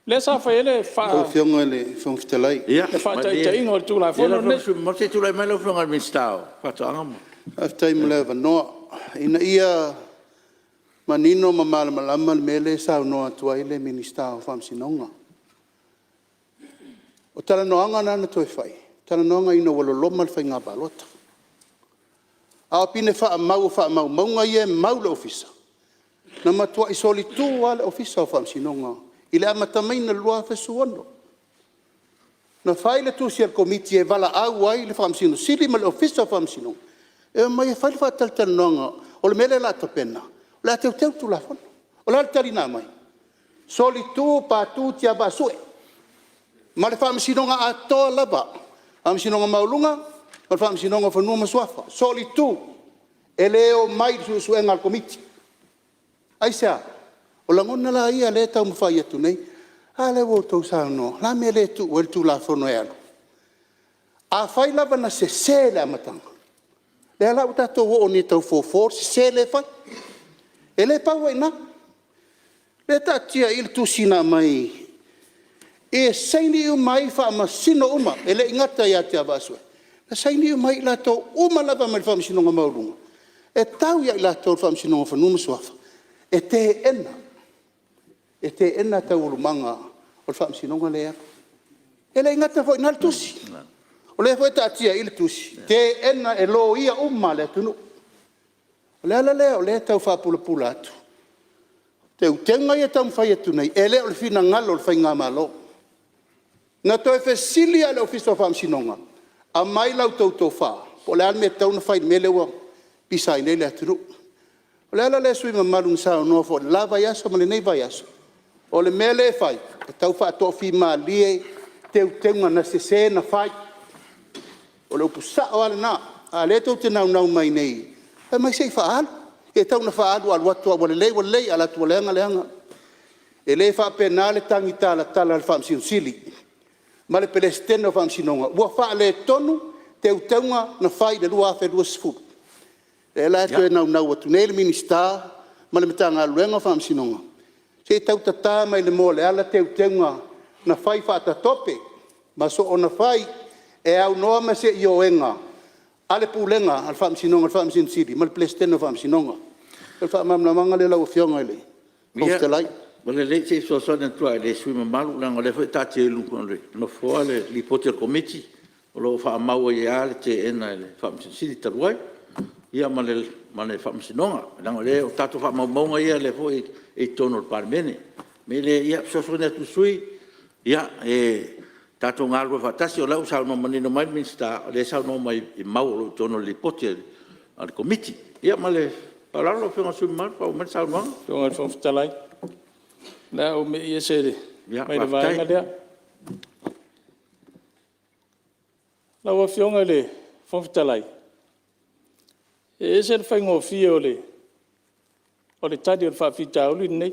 Lea sa fai ai le Lau Afioga i le Fofoga Fetalai… faataitaiga o le Tulafono Malie lenei. Se i tulai mai lau Afioga i le Minisita o Faatoaga ma… Faafetai mo le avanoa. Ina ia manino ma malamalama le mea lea e saunoa atu ai le Minisita o Faamasinoga. O talanoaga na na toe fai, o talanoaga ina ua loloma le faiga palota. A o pine faamau o faamaumauga ia e mau i le Ofisa, na matuai solitu lava le Ofisa o Faamasinoga i le amataga mai o le 2016. Na fai le tusi a le Komiti e valaau ai le Faamasino Sili ma le Ofisa o Faamasinoga e omai e fai le faatalatalanoaga o le mea lea o le a tapena, o le a teuteu le Tulafono. O le a le tali na aumai? Solitu Patu Tiavaasue ma le Faamasinoga atoa lava, Faamasinoga Maualuga ma le Faamasinoga o Fanua ma Suafa, solitu e le omai i le suesuega a le Komiti. Aisea? O lagona la ia lea e taumafai atu nei. A lea ua outou saunoa, o le a le mea e le tuu ai le Tulafono e alu? Afai lava na sese i le amataga, lea la ua tatou oo nei e tau fofo le sese lea e fai. E le pau ai i ina, o lea e taatia i i le tusi na aumai e saini uma ai Faamasino uma, e le i gata ia Tiavaasue, na saini uma ai i latou uma lava mai le Faamasinoga Maualuga e tau ia i latou o le Faamasinoga o Fanua ma Suafa e teena, e teena taualumaga o le Faamasinoga lea e alu. E le i gata foi i ina le tusi, o lea foi e taatia i i le tusi, teena e Loia uma a le atunuu. O le ala lea o lea e tau faapulapula atu, o teuteuga ia e taumafai atu nei, e le o le finagalo o le faigamalo. Na toe fesili lava i le Ofisa o Faamasinoga, aumai la outou tofa po o le a le mea e tatau ona fai i le mea lea ua pisa ai nei le atunuu. O le ala lea sui usufono mamalu na saunoa foi i le la vaiaso ma lenei vaiaso, o le mea lea e fai, e tau faatofimalie teuteuga na sese na fai. O le upu sao lava lena, a o lea tou te naunau mai nei, fai mai se i faaalu. Ia e tau ina faaalu a alu atu lava ua lelei ua lelei, alu atu ua leaga, leaga. E le faapena le tagi talatala a le Faamasino Sili ma le Peresetene o Faamasinoga, ua faaletonu teuteuga na fai i le 2020. O lea la e toe naunau atu nei le Minisita ma le Matagaluega o Faamasinoga, se i tau tata mai i le moa o le ala teuteuga na fai faatatope ma soona fai e aunoa ma se ioega a le Pulega a le Faamasinoga, le Faamasino Sili ma le Peresetene o Faamasinoga. O le faamalamalamaga lea lau Afioga i le Fofoga Fetalai. Ia, ua lelei, se i fesoasoani atu lava i le sui usufono mamalu, leaga o lea foi e taatia i luma o le Nofoa le Lipoti a le Komiti o lo o faamau ai lava le teena e le Faamasino Sili talu ai ma le Faamasinoga. Leaga o tatou faamaumauga ia o lea foi e i totonu o le Palemene. O le mea lea, ia fesoasoani atu i le sui usufono, tatou galulue faatasi, o lea ua saunoa manino mai le Minisita, o lea e saunoa mai i mau o lo o i totonu o le Lipoti a le Komiti. Ia ma le faaaloalo lau Afioga i le sui usufono mamalu, faaauau mai le saunoaga. Lau Afioga i le Fofoga Fetalai, o le a ou mei ese mai le vaega lea. Lau Afioga i le Fofoga Fetalai, e ese le faigofie o le tali o le faafitauli lenei.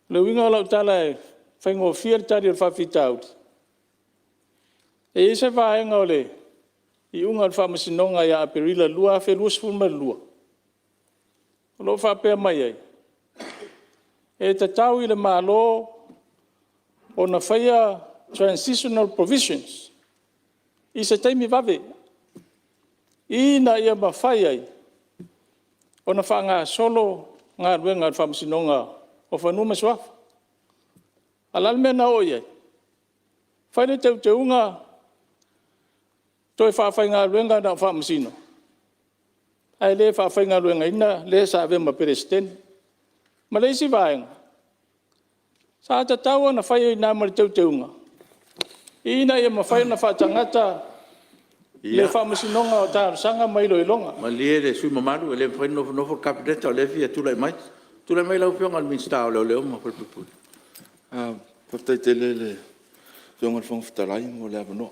O le uiga o lau tala e faigofie le tali o le faafitauli, e i ai se vaega o le iuga o le Faamasinoga ia Aperila 2022 o lo o faapea mai ai, e tatau i le Malo ona faia transitional provisions i se taimi vave, ina ia mafai ai ona faagasolo galuega a le Faamasinoga o Fanua ma Suafa. A o le a le mea na oo i ai? Fai le teuteuga toe faafaigaluega na o Faamasino ae le faafaigaluegaina le sa avea ma Peresetene. Ma le isi vaega, sa tatau ona fai ai i ina ma le teuteuga ina ia mafai ona faatagata le Faamasinoga o Talosaga ma Iloiloga. Malie le sui usufono mamalu e le mafai ona nofonofo le Kapeneta o lea e fia tulai mai. Tulai mai lau Afioga i le Minisita o Leoleo ma Falepuipui. Faafetai tele i le Afioga i le Fofoga Fetalai mo le avanoa.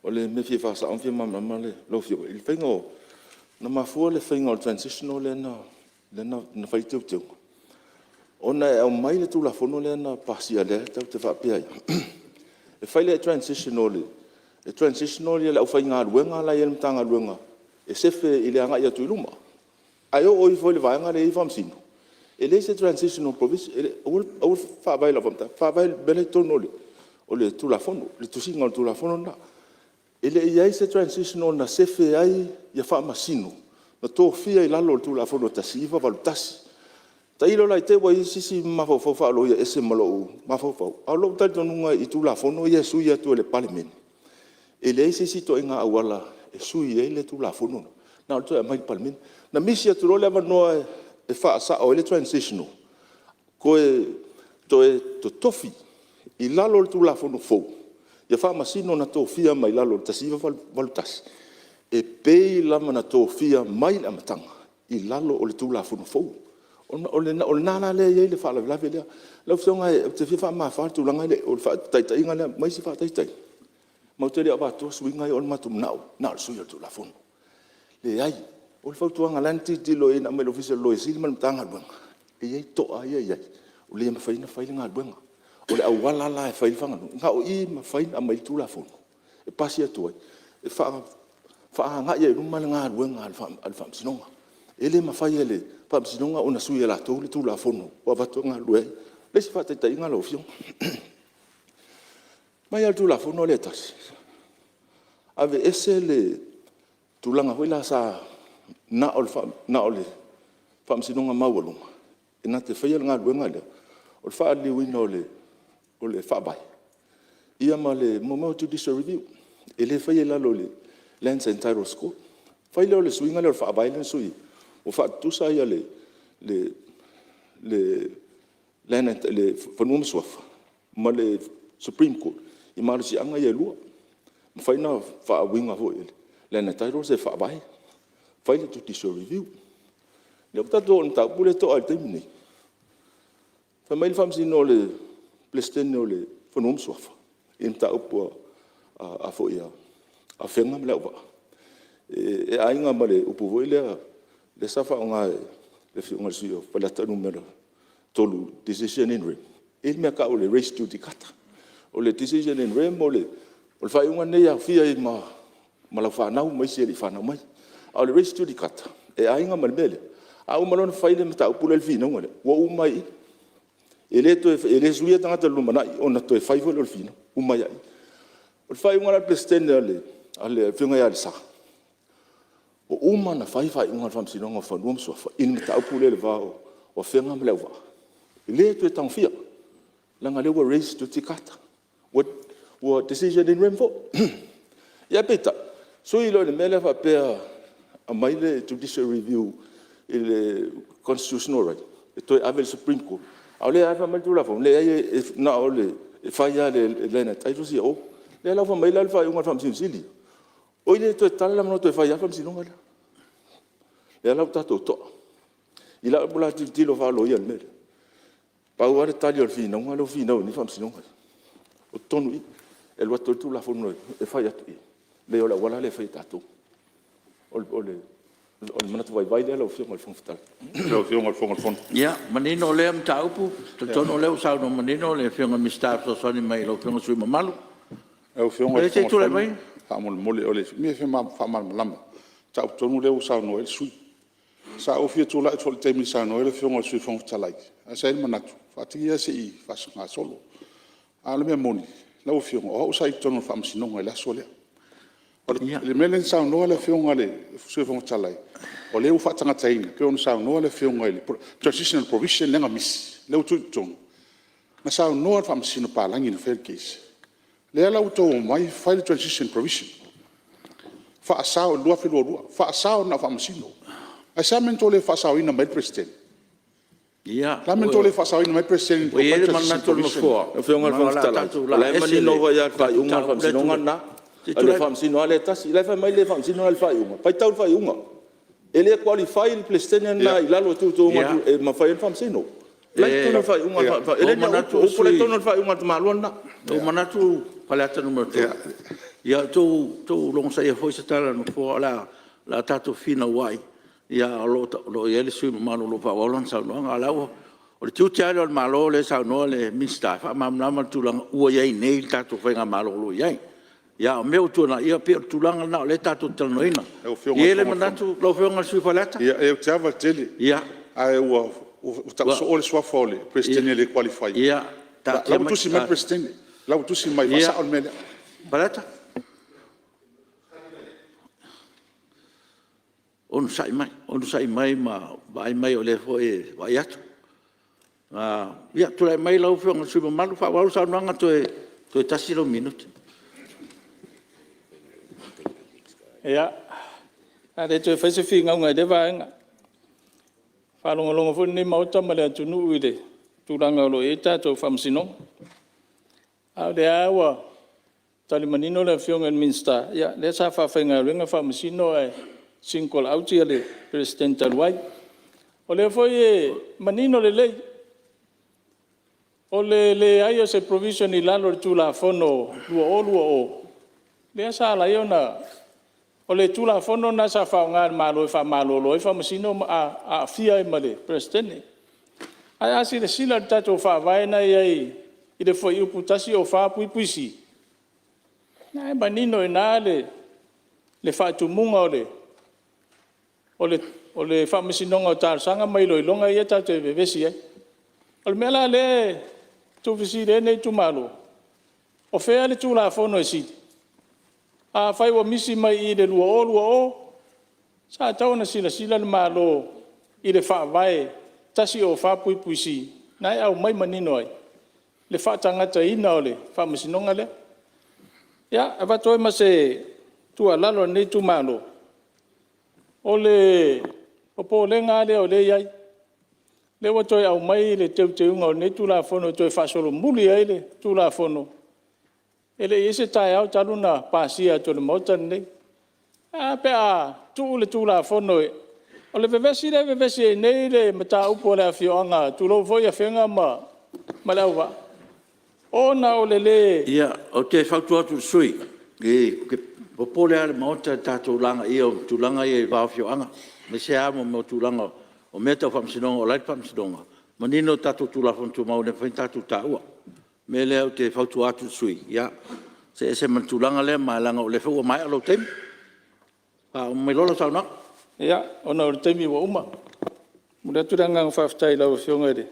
O le mea e fia faasao ma fia malamalama lau Afioga, i le faiga o… Na mafua le faiga o le transitional lea na fai ai teuteuga, ona e aumai le Tulafono lea na pasia lea tatou te faapea ai, e fai lea e transitional, e transitional le aufaigaluega la e i ai a le Matagaluega e sefe i le agai atu i luma. Ae oo ifo i le vaega lea e i ai Faamasino, e leai se transitional provision. Aua le faavae i lau faamatalaga, faavae i le mea la e i totonu o le Tulafono, le tusiga o le Tulafono lena. E le i i ai se transitional na sefe ai Faamasino na tofia i lalo o le Tulafono 1981. Tailo la i ai ua i ai se isi mafaufau faa-loia e ese ma lou mafaufau, a o lou talitonuga i Tulafono ia e sui atu e le Palemene, e leai se isi ituaiga auala e sui ai le Tulafono lena, na o le toe aumai i le Palemene. Na misi atu loa le avanoa e faasao ai le transitional, toe totofi I lalo o le Tulafono fou ia Faamasino na tofia mai lalo o le 1981, e pei lava ona tofia mai le amataga i lalo o le Tulafono fou. O lena la lea e i ai le faalavelave lea. Lau Afioga ou te fia faamamafa le tulaga lea, o le faataitaiga lea ma isi faataitaiga, matou te le o avatua suiga ia o le matou manao na o le sui o le Tulafono. Leai, o le fautuaga la na tilotilo i ai na aumai e le Ofisa o le Loia Sili ma le Matagaluega, e i ai toa ia e i ai ua le mafai ona fai le galuega. O le auala la e fai ai le na o i e mafai ona aumai ai le Tulafono e pasi atu ai e faaagai ai i luma le galuega a le Faamasinoga. E le mafai e le Faamasinoga ona sui e latou le Tulafono ua avatu e galulue ai. O le isi faataitaiga lau Afioga, mai lava i le Tulafono lea e tasi, aveese le tulaga foi lea sa na o le Faamasinoga Maualuga e na te faia le galuega lea o le faaliliuina o le Faavae ia ma le mea o Judicial Review. E le faia i lalo o le Lands Titles Court. Fai lea o le suiga lea o le Faavae lea na sui ai ua faatutusa le Fanua ma Suafa ma le Supreme Court i malosiaga ia e lua. E mafai ona faauiga foi e le Land Titles le Faavae, fai le Judicial Review. Lea ua tatou oo i le mataupu lea e to'a i le taimi lenei, fai mai le Faamasino o le Peresetene o Fanua ma Suafa i le mataupu a Afega ma Leauvaa, e aiga ma le upu foi lea sa faaaoga e le Afioga i le sui usufono o Faleata 3 i le decision in rem, e i ai le mea e tau o le res judicata. O le decision in rem o le faaiuga lenei e aofia ai ma lau fanau ma isi e le i fanau mai. A o le res judicata, e aiga ma le mea lea, a uma loa ona fai le mataupu lea i le finauga lea, ua uma ai i i. E le suia tagata i le lumanai ona toe fai foi lea o le finauga, e uma ai lava i i. O le faaiuga la a le Peresetene a le Afioga ia Lesa, ua uma ona fai faaiuga a le Faamasinoga o Fanua ma Suafa i le mataupu lea i le va o Afega ma Leauvaa. E le toe tagofia, leaga o lea ua res judicata, ua decision in rem foi. Ia ae peitai, sui loa i le mea lea faapea aumai le Judicial Review i le Constitutional Right e toe ave i le Supreme Court, a o lea lava e fai mai le Tulafono, leai na o le… e fai lava e le Land Titles ia o. O lea la ua fai mai le faaiuga a le Faamasino Sili, o i le toe tatala le avanoa e toe fai lava le faamasinoga lea. Lea la ua tatou to'a. I lau la tilotilo faa-loia i le mea lea, pau lava le tali o le finauga lea ua finau ai nei Faamasinoga ia, o totonu i i, e alu atu ai le Tulafono e fai atu i i, leai o le auala lea e fai e tatou. O le manatu vaivai lea lau Afioga i le Fofoga Fetalai. Lau Afioga i le Fofoga o le Fono. Ia, manino lea mataupu. E talitonu o lea ua saunoa manino le Afioga i le Minisita e fesoasoani mai i lau Afioga i le sui usufono mamalu. Lau Afioga i le Ia se i Fofoga tulai mai. Fetalai, faamolemole o le mea e fia faamalamalama, le mataupu tonu lea ua saunoa ai le sui usufono. Sa ou fia tulai atu foi i le taimi na saunoa ai le Afioga i le Sui Fofoga Fetalai, ae sa i ai le manatu, faatini ae se i faagasolo. A o le mea moni lau Afioga, o au sa i totonu o le Faamasinoga i le aso lea. O le mea lea na saunoa ai le Afioga i le Sui Fofoga Fetalai, o lea ua faatagataina pei ona saunoa le Afioga i le transitional provision lea na misi lea ua tuu i totonu. Na saunoa le Faamasino palagi na faia le case, lea la ua outou omai fai le transition provision, faasao i le 2022, faasao na o Faamasino. Ae se a le mea na tou le faasaoina mai ai le Peresetene? Ia, O le a le mea na tou le faasaoina mai ai le Peresetene ua i ai le manatu o le Nofoa, Lau Afioga i le ma o Fofoga le a Fetalai, tatou o la laa e ese manino le foi lava i le faaiuga a le mataupu lea. Faamasinoga lena, Se i o le tulai Faamasino lava lea e tasi. O la e fai mai le Faamasino la i le faaiuga, faitau i le faaiuga, e le qualify le Peresetene lena i lalo o teuteuga e mafai ai ona faamasino. O la e i totonu o le faaiuga, e le o ni au upu, o upu la e i totonu o le faaiuga a le tamaloa lena. Ua ou manatu Faleata 3, ia outou logosaia foi se tala a le Nofoa, o le a tatou fefinauai ae o lo o i ai le sui usufono mamalu o lo o faaauau lana saunoaga. A o la e ua… O le tiute lava lea o le Malo lea e saunoa le Minisita e faamalamalama le tulaga ua i ai nei le tatou faigamalo o lo o i ai. A o mea ua tuanai, ia pei o le tulaga lena o lea tatou te talanoaina. Lau E Afioga i i le ai le Fofoga o le manatu Fono. lau Afioga i le sui usufono mo Faleata. Ia ou te ava tele, ae ua tau soo le suafa o le Peresetene le qualify ina. Ia O la ua tusi mai le Peresetene, o la ua tusi mai e faasao le mea lea. Faleata. Onosai mai, onosai mai ma vaai mai o lea foi e vaai atu. Ia tulai mai lau Afioga i le sui usufono mamalu e faaauau le saunoaga, toe tasi lau minute. Ia, o le a le toe faia se finauga i lea vaega. Ua faalogologo foi lenei Maota ma le atunuu i le tulaga o lo o i ai le tatou Faamasinoga. A o lea lava ua tali manino le Afioga i le Minisita, ia lea sa faafaigaluega Faamasino ae single out le Peresetene talu ai. O lea foi e manino lelei, o le leai o se provision i lalo o le Tulafono 2020 lea sa ala ai ona... O le Tulafono lena sa faaaoga e le Malo e faamalolo ai Faamasino ma aafia ai ma le Peresetene. Ae a silasila i le tatou Faavae lena e i ai i le Fuaiupu 104(c), o lena e manino i ina le faatumuga o le Faamasinoga o Talosaga ma Iloiloga ia tatou te vevesi ai. O le mea la lea e tuufesili ai lenei itumalo, o fea le Tulafono e sili? Afai ua misi mai i le 2020, sa tatau ona silasila le Malo i le Faavae 104(c) lena e aumai manino ai le faatagataina o le Faamasinoga lea. Ia, e avatu ai ma se tuualalo a lenei itumalo, o le popolega lava lea o lea e i ai, lea ua toe aumai le teuteuga o lenei Tulafono e toe faasolomuli ai le Tulafono e le i i ai se taeao talu ona pasia atu e le Maota lenei. Ae a pe a tuu le Tulafono. O le vevesi lea e vevesi ai nei le mataupu a le afioaga, tulou foi Afega ma Leauvaa, ona o le le… Ia, ou te fautua atu i le sui usufono, ou te popole lava i le Maota i le tatou lagaia o tulaga ia i le va o afioaga, aemaise lava mea o tulaga o mea tau Faamasinoga o la e i le Faamasinoga, e manino le tatou Tulafono Tumau e le mafai ona tatou taua. O le mea lea ou te fautua atu i le sui usufono, ia see ese ma le tulaga lea ma e leaga o lea foi ua maea lou taimi. Faauma mai loa lau saunoaga. Ia, ona o le taimi ua uma, e momoli atu le agaga faafetai i lau Afioga i le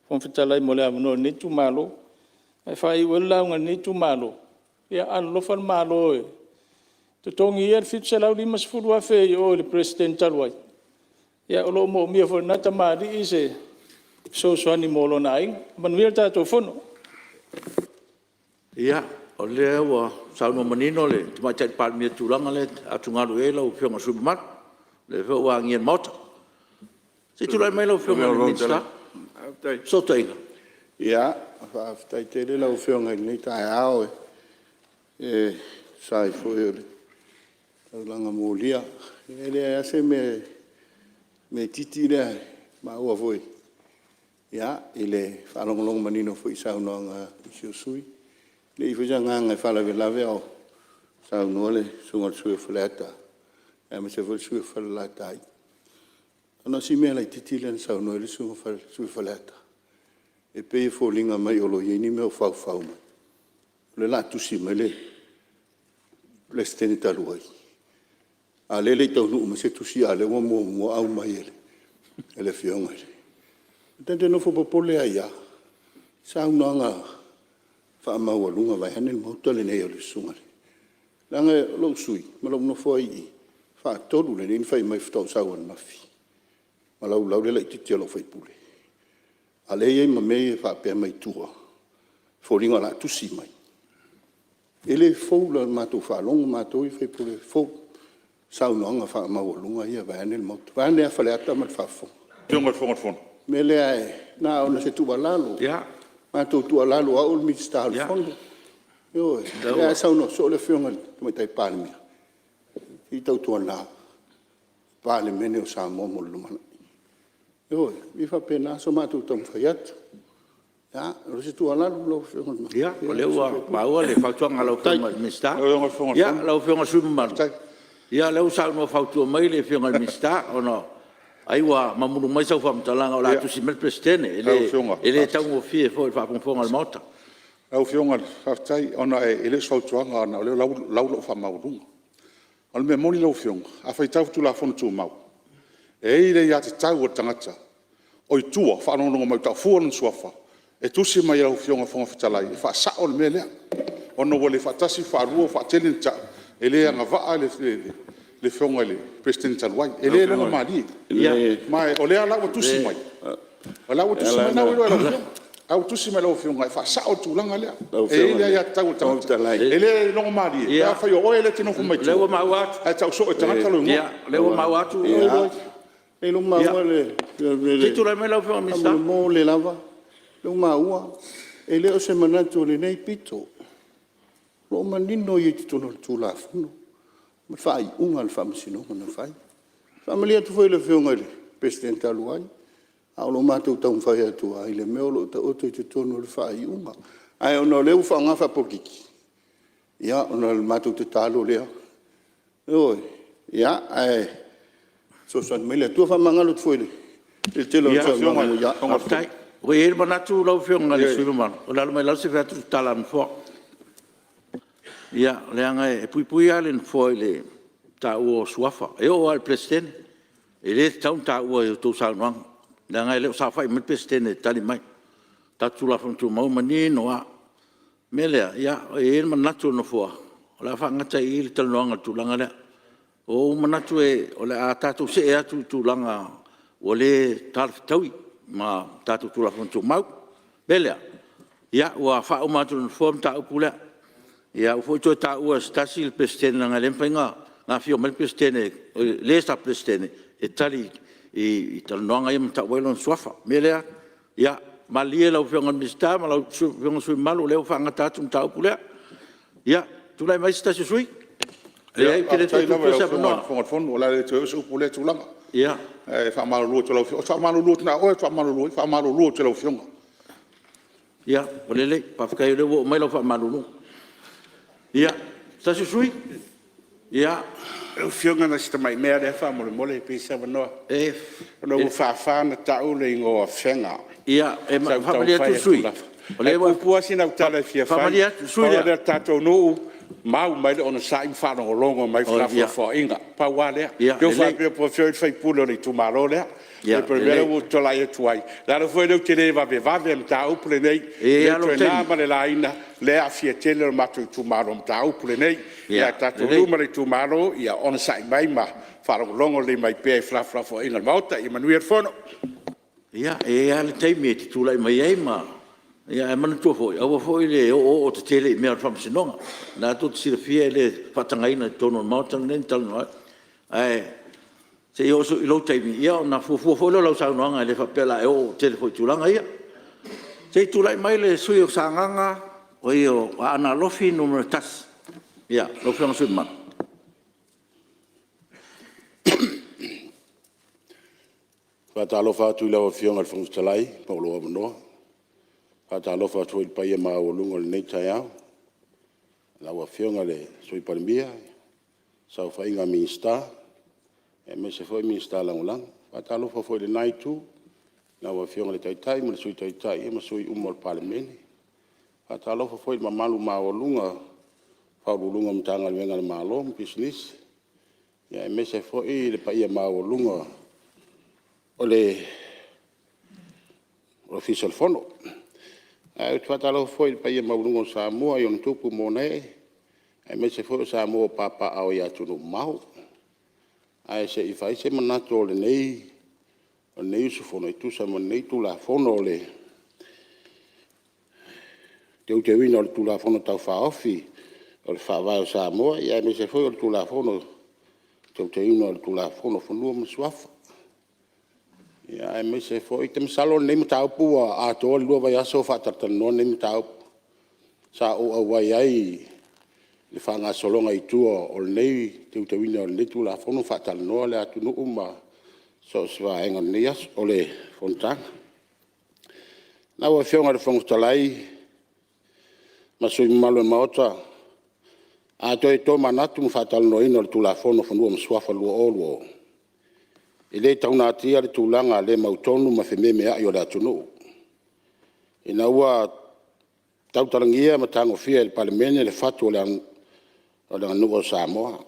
Fofoga Fetalai mo le avanoa o lenei itumalo. E faaiu ai le lauga a lenei itumalo, ia alolofa le Malo e totogi ia le $750,000 i o i le Peresetene talu ai, o lo o moomia foi e lena tamalii se fesoasoani mo lona aiga. Manuia le tatou Fono. Ia, o lea ua saunoa manino le Tamaitai Palemia i le tulaga lea e atugalu i ai lau Afioga i le sui usufono mamalu, o lea foi ua agia i le Maota. Se i tulai mai lau Afioga i le Minisita o Fesootaiga. Ia, faafetai tele lau Afioga i lenei taeao e tusa ai foi o le taulaga molia. E leai lava se mea itiiti lea maua foi i le faalogologo manino foi i saunoaga a nisi o sui usufono. E leai foi se agaga e faalavelave a o saunoa le Susuga i le sui usufono o Faleata aemaise foi le sui usufono o Falelatai. Na o si mea laitiiti lea na saunoa ai le sui usufono o Faleata, e pei e foliga mai o lo o i ai ni mea o faufau mai o lea o le a tusi mai le Peresetene talu ai, a o lea e le i taunuu mai se tusi a o lea ua muamua aumai e le Afioga i le… Ta te nofo popole ai lava i saunoaga faamaualuga vaeane le Maota lenei a le Susuga i le… Leaga o lou sui usufono ma lou nofo ai i i, e faatolu lelei ona fai mai faatoa ou sau ananafi ma laulau le laitiiti o lou sui usufono. A o lea e i ai ma mea ia e faapea mai tua, e foliga o le a tusi mai. E le fou i la matou faalogo matou ia o sui usufono fou i saunoaga faamaualuga ia vaeane le Maota, vaeane lava Faleata ma le faafofoga. O le mea lea na ona se tuualalo, matou tuualalo o au o le Minisita o le Fono, ioe, o lea lava e saunoa soo le Afioga i le Tamaitai Palemia, se i tautuana, Palemene o Samoa mo le lumanai. Ioe, e pei e faapena se matou taumafai atu. O se tuualalo lau Afioga i le… Ia, o lea ua maua le fautuaga a lau Afioga i le Minisita. Lau Afioga i le sui usufono mamalu, ia o lea ua saunoa fautua mai le Afioga i le Minisita ona ai ua mamulu mai sau faamatalaga o le a tusi mai le Peresetene. E le taugofie foi i le faafogafoga a le Maota. Lau Afioga faafetai ona e le o se fautuaga ona o lea e lau lou faamaualuga. A o le mea moni lau Afioga, a faitau i le Tulafono Tumau, e i ai le aiatatau a le tagata o i tua o faalogologo mai ua tau fua lona suafa e tusi mai i lau Afioga i le Fofoga Fetalai e faasao le mea lea, ona ua le faatasi, faalua, faatele ona tau e le agavaa le Afioga i le Peresetene talu ai. E le logomalie. Ma o lea la ua tusi mai, o la ua tusi mai, o lena ua iloa e lau Afioga, o la ua tusi mai i lau Afioga e faasao le tulaga lea. E i ai le aiatatau a le tagata. E le logomalie pe afai o oe lea e te nofo mai tua ae tau soo e tagata lou igoa. Ia, o lea ua maua atu. Ia, Se i tulai mai lau Afioga i le Minisita. Faamolemole lava, o lea ua maua. E le o se manatu o lenei pito, o lo o manino ia i totonu o le Tulafono le faaiuga a le Faamasinoga na fai. E faamalie atu foi i le Afioga i le Peresetene talu ai, a o lo o matou taumafai atu lava i le mea o lo o taoto i totonu o le faaiuga. Ae ona o lea ua faaaoga faapolokiki, ia ona o le matou tatalo lea, ioe, ae fesoasoani mai le Atua. Faamagalo atu foi i le tele o saunoaga… Faafetai. Ua i ai le manatu lau Afioga i le sui usufono mamalu, o le a alu mai lalo se i fai atu le tala a le Nofoa. Ia, leaga e puipui lava le Nofoa i le taua o suafa, e oo lava i le Peresetene. E le tatau ona taua i a outou saunoaga, leaga e le o saofai mai le Peresetene e tali mai. O le tatou Tulafono Tumau e manino lava. O le mea lea, e i ai le manatu o le Nofoa, o le a faagata ai i i le talanoaga i le tulaga lea. Ua ou manatu o le a tatou see atu i tulaga ua le talafetaui ma tatou Tulafono Tumau. O le mea lea, ua faauma atu e le Nofoa le mataupu lea. Ia aua foi ne i toe taua e se tasi le Peresetene leaga e le mafai ona afio mai le sa Peresetene e tali i talanoaga ia ma tau ai lona suafa. O le mea lea, ia malie lau Afioga i le Minisita ma lau Afioga i le sui usufono mamalu o lea ua faagata atu le mataupu lea. Ia, tulai mai se tasi o sui usufono. Leai, ou te le toe tuua se avanoa. Faafetai lava i lau Afioga i le Fofoga o le Fono o le a le toe oo i ai se upu i lea tulaga. Ae faamalulu atu i lau Afioga, ou te faamalulu atu na o oe ou te faamalulu ai, e faamalulu atu i lau Afioga. Ia, ua lelei. Faafetai o lea ua oo mai lau faamaluluga. Ia, se tasi o sui usufono. Ia… Lau Afioga na o si tamai mea lava lea faamolemole pe i ai se avanoa. Ona ua faafa ona tau le igoa o Afega. Ia, e faamalie atu i le sui usufono, E puupuu lava sina au tala e fia fai. Pau lava lea o le tatou nuu, mau mai le onosai ma faalogologo mai i felafolafoaiga, pau lava lea. Ne i faapea ua afio ai le sui usufono o le itumalo lea. Ia pei o le mea lea ua ou tulai atu ai, o le ala foi lea ou te le vavevave ai i le mataupu lenei. E le toe na ma le laina o lea e aafia tele le matou itumalo i le mataupu lenei. Ae tatou nuu ma le itumalo, ia onosai mai ma faalogologo lelei mai pea i felafolafoaiga a le Maota. Ia manuia le fono. Ia, e i ai lava le taimi e te tulai mai ai ma… Ae manatua foi, aua foi le oooo tetele i mea o le Faamasinoga. O lena tou te silafia e le faatagaina i totonu o le Maota lenei ona talanoa ai. Ae se i oo i lou taimi ona fuafua foi lea o lau saunoaga, e le faapea o le a e oo tele foi i tulaga ia. Se i tulai mai le sui usufono mo Aana Alofi 1. Lau Afioga i le sui usufono mamalu. E faatalofa atu i lau Afioga i le Fofoga Fetalai mo lou avanoa. E faatalofa atu foi i le paia maualuga o lenei taeao, i lau Afioga i le Sui Palemia, saofaiga a Minisita aemaise foi Minisita Lagolago. E faatalofa foi i lena Itu i lau Afioga i le Taitai ma le Sui Taitai ma sui usufono uma o le Palemene. E faatalofa foi i le mamalu maualuga i Ofisa Sili o Pulega o Matagaluega a le Malo ma Pisinisi, aemaise foi le paia maualuga o le Ofisa o le Fono. Ae ou te faatalofa foi i le paia maualuga o Samoa i ona tupu ma ona ee, aemaise foi o Samoa o papaaao i atunuu mamao. Ae se i fai se manatu o lenei usufono e tusa ma lenei Tulafono o le Teuteuina o le Tulafono Tau Faaofi o le Faavae o Samoa, aemaise foi o le Tulafono o le Teuteuina o le Tulafono o Fanua ma Suafa. Aemaise foi… Ou te masalo o lenei mataupu ua atoa le 2 vaiaso o faatalatalanoa lenei mataupu. Sa ou auai ai i le faagasologa i tua o le teuteuina o lenei Tulafono, faatalanoa le atunuu ma so o se vaega o le fonotaga. Lau Afioga i le Fofoga Fetalai ma sui usufono mamalu o le Maota, a toe tomanatu i le faatalanoaina o le Tulafono o Fanua ma Suafa 2020, e le tau natia le tulaga le mautonu ma fememeai o le atunuu ina ua tautalagia ma tagofia e le Palemene le fatu o le aganuu a Samoa.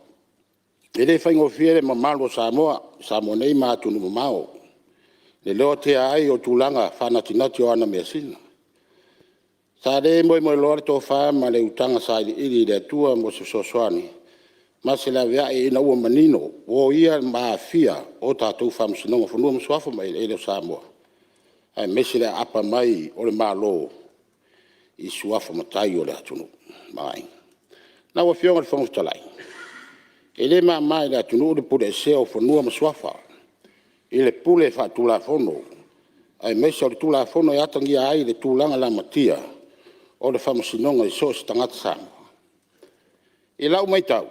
E le faigofie le mamalu o Samoa, Samoa nei ma atunuu mamao i le lotea ai o tulaga faanatinati o ana measina. Sa le moemoenoa le tofa ma le utaga sailiili i le Atua mo se fesoasoani ma se laveai ina ua manino ua oia ma aafia a tatou Faamasinoga o Fanua ma Suafa ma Eleele o Samoa, aemaise le aapa mai o le Malo i suafa matai o le atunuu ma aiga. Lau Afioga i le Fofoga Fetalai, e le mama i le atunuu le puleesea o Fanua ma Suafa i le pule faatulafono aemaise o le Tulafono e atagia ai le tulaga lamatia. o le Faamasinoga i so o se tagata Samoa. I lau maitau,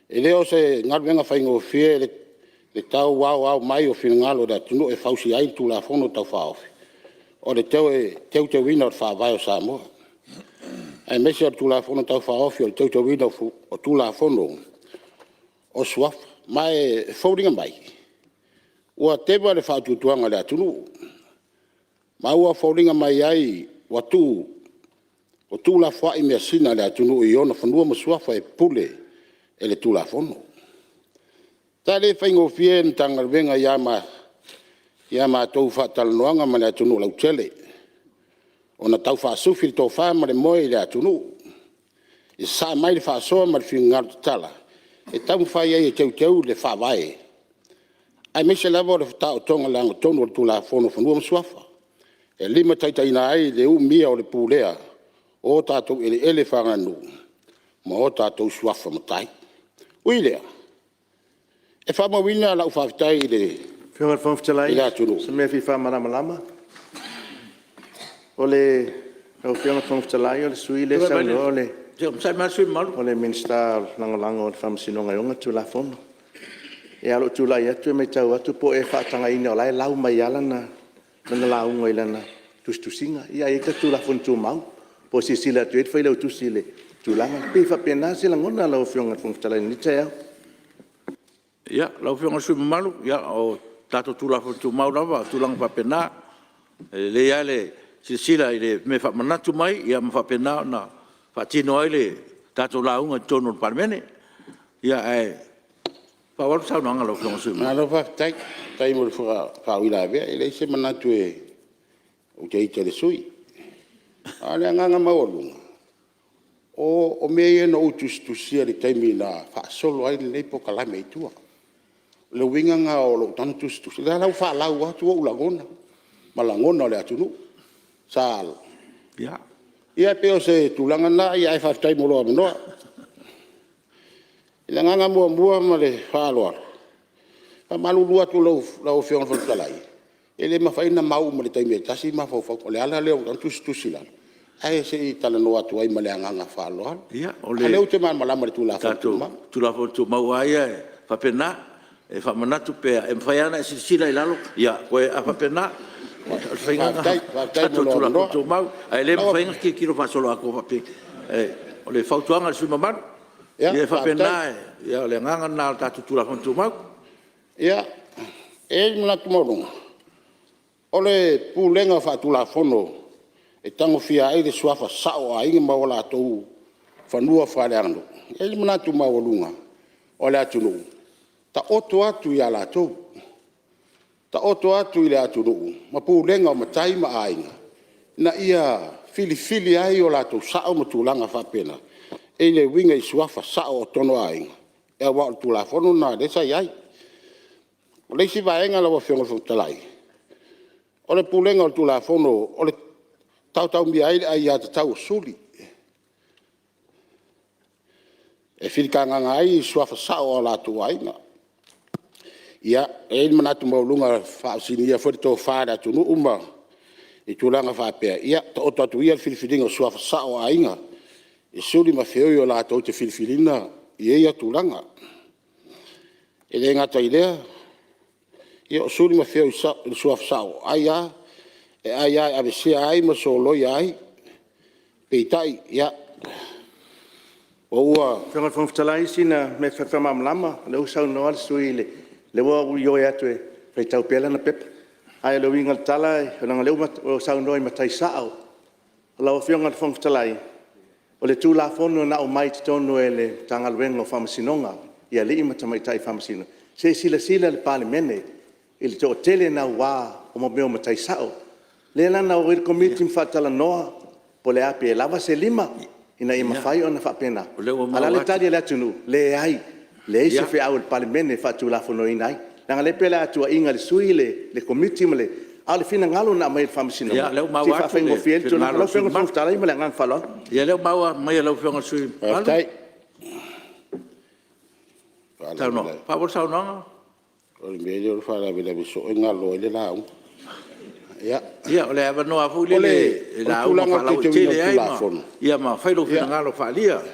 e le o se galuega faigofie le tau aoao mai o finagalo o le atunuu e fausia ai le Tulafono Tau Faaofi o le Toe Teuteuina o le Faavae o Samoa, aemaise o le Tulafono Tau Faaofi o le Teuteuina o Tulafono o Suafa. Ma e foliga mai ua teva le faatuatuaga o le atunuu, ma ua foliga mai ai ua tuulafoai measina a le atunuu i ona fanua ma suafa e pule e le Tulafono. Sa le faigofie le Matagaluega i a matou faatalanoaga ma le atunuu lautele ona tau faasufi le tofa ma le moe i le atunuu, ia sasaa mai le faasoa ma le finagalo tatala e taumafai ai e teuteu le Faavae, aemaise lava o le taotoga i le lagatonu o le Tulafono o Fanua ma Suafa e limataitaiina ai le umia o le pulea o tatou eleele faaleaganuu ma o tatou suafa matai. Ui i lea, e faamauina lau faafetai i le Lau Afioga i le Fofoga Fetalai, atunuu… o se mea e fia faamalamalama. Lau Afioga i le Fofoga Fetalai, o le sui usufono lea e saunoa o le Minisita Lagolago o le Faamasinoga e ona le Tulafono. Ae o lou tulai atu e maitau atu po o ua e faatagaina o la e lau mai lava lana lauga i lana tusitusiga, ae i ai tatou Tulafono Tumau. Po o silasila atu i ai le Failautusi i le tulaga lea. E pei e faapena se lagona lau Afioga i le Fofoga Fetalai i lenei taeao. Ia, lau Afioga i le sui usufono mamalu, o tatou Tulafono Tumau lava o tulaga faapena. E lelei lava le silasila i le mea e faamanatu mai ma faapena ona faatino ai le tatou lauga i totonu o le Palemene. Ae faaauau le saunoaga a lau Afioga i le sui usufono mamalu. Malo faafetai. Faafetai mo le faauilavea. E leai se manatu ou te ita i le sui usufono. A o le agaga maualuga, o mea ia na ou tusitusia i le taimi na faasolo ai lenei polokalame i tua. O le uiga lena o lou tago tusitusi, o lea la ua faalau atu ou lagona ma lagona o le atunuu. Sa… Ia e pei o se tulaga lena, ae faafetai mo lou avanoa. I le agaga muamua ma le faaaloalo, e faamalulu atu i lau Afioga i le Fofoga Fetalai, e le mafai ona mau uma i le taimi e tasi mafaufauga. O le ala lea ua ala ai ona tusitusi i lalo, ae se i talanoa atu ai ma le agaga faaaloalo. Ia, o A o lea ou te malamalama i le le Tulafono tatou Tumau. Tulafono Tumau lava ia e faapena. E faamanatu pea, e mafai lava ona e silasila i lalo, a faapena. O le faiga lena o Faafetai, faafetai mo tatou lou Tulafono avanoa. Tumau, ae le mafai ona tilotilo faasoloatoa faapea. O le fautuaga i le sui usufono mamalu, ia e faapena, o le agaga lena o le tatou Tulafono Tumau. Ia, e i ai le manatu maualuga, o le pulega faatulafono e tagofia ai le suafa sao o aiga ma o latou fanua faaleaganuu. E i ai le manatu maualuga o le atunuu, taoto atu ia latou, taoto atu i le atunuu ma pulega o matai ma aiga ina ia filifili ai o latou sao ma tulaga faapena e uiga i suafa sao o totonu o aiga, aua o le Tulafono lena lea sa i ai. O le isi vaega lau Afioga i le Fofoga Fetalai, o le Pulega o le Tulafono o le taotaomia ai le aiatatau a suli e filitagaga ai suafa sao o latou aiga. Ia, e i ai le manatu maualuga e faafesiligia foi le tofa a le atunuu ma i tulaga faapea, ia taoto atu ia le filifiliga o suafa sao o aiga i suli ma feoi latou te filifiliina ia tulaga. E le gata i lea, o suli ma feoi o suafa sao, e aia e aveesea ai ma soloia ai. Peitai, ia, ua… Lau Afioga i le Fofoga Fetalai sina mea e fia faamalamalama. O lea ua saunoa le sui usufono, lea ua ioe atu e faitau pea lana pepa. Ae o le uiga o le tala leaga o lea ua saunoa i matai sao. Lau Afioga i le Fofoga Fetalai, o le Tulafono na aumai i totonu e le Matagaluega o Faamasinoga i alii ma tamaitai Faamasino, se i silasila le Palemene i le toatele naua o mea o matai sao. Lea la na o ai le Komiti ma faatalanoa po o le a, pe lava se 5 ina ia mafai ona faapena. O lea ua A o le a maua le atu. tali a le atunuu? Leai, leai se feau a le Palemene e faatulafonoina ai. Leaga o lea pei o le a tuuaiina e le sui usufono le Komiti ma le… a o le finagalo na aumai e le Ia, Faamasinoga o lea ua se i maua atu le faafaigofie ai le tulaga. finagalo o Lau le sui Afioga i le usufono Fofoga mamalu. Fetalai ma le agaga faaaloalo. Ia o lea ua maua mai e lau Afioga i le sui usufono mamalu. Faafetai. Saunoa, faaauau le saunoaga. O le mea lea o le faalavelave soo e galo ai le lauga. Ia o le avanoa foi lele e O le lauga tulaga o le teuteuina o faalauaitele le ai Tulafono, ma fai lou finagalo faaalia i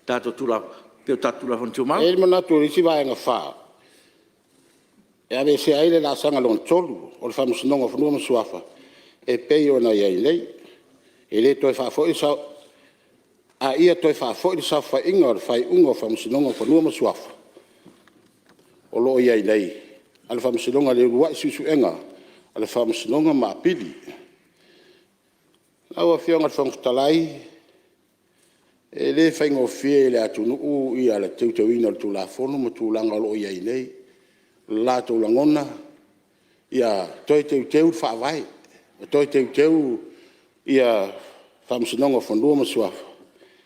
tatou Tulafono e pei o tatou Tulafono Tumau. E i ai le manatu i le isi Vaega 4, e aveesea ai le laasaga lona 3 o le Faamasinoga o Fanua ma Suafa e pei ona i ai nei. E le toe faafoi a ia toe faafoi le saofaiga o le faaiuga o Faamasinoga o Fanua ma Suafa o lo o i ai nei a le Faamasinoga i le uluai suesuega a le Faamasinoga ma Apili. Lau Afioga i le Fofoga Fetalai, e le faigofie i le atunuu le teuteuina o le Tulafono ma tulaga o lo o i ai nei. O le latou lagona, ia toe teuteu le Faavae, toe teuteu ia Faamasinoga o Fanua ma Suafa.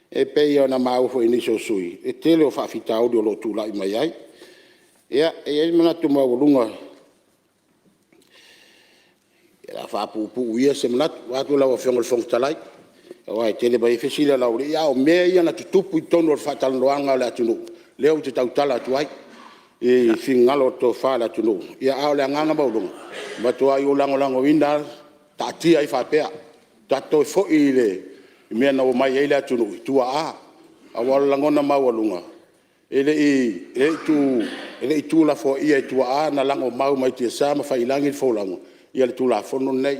E pei ona maua foi i nisi o sui usufono, le tele o faafitauli o lo o tulai mai ai. Ia, e i ai le manatu maualuga, o le a faapuupuu ia se manatu vaeatu lau Afioga i le Fofoga Fetalai, aua e tele mai ai fesili a Laulii, a o mea ia na tutupu i totonu o le faatalanoaga a le atunuu lea ou te tautala atu ai i finagalo o le tofa a le atunuu. A o le agaga maualuga, e matuai ou lagolagoina lava le taatia ai faapea, tatou toe foi i le mea na omai ai le atunuu i tuaa. Aua o le lagona maualuga, e le i tuulafoaia e tuaa na lagomau mai tiasa ma faiilagi le folauga le Tulafono lenei.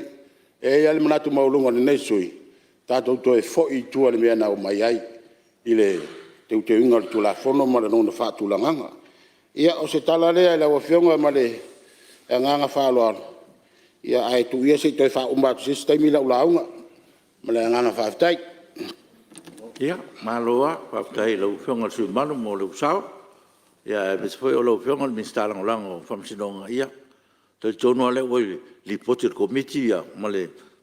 E i ai lava le manatu maualuga o lenei sui usufono, tatou toe foi i tua i le mea na omai ai i le teuteuina o le Tulafono ma lona faatulagaga. Ia, o se tala lea i lau Afioga ma le agaga faaaloalo, ae tuu ia se i toe faauma atu i se isi taimi lau lauga. Ma le agaga faafetai. Ia, malo lava faafetai i lau Afioga i le sui usufono mamalu mo lou sao, aemaise foi o lau Afioga i le Minisita Lagolago o Faamasinoga. Ia, e talitonu lava o lea ua i le Lipoti a le Komiti ma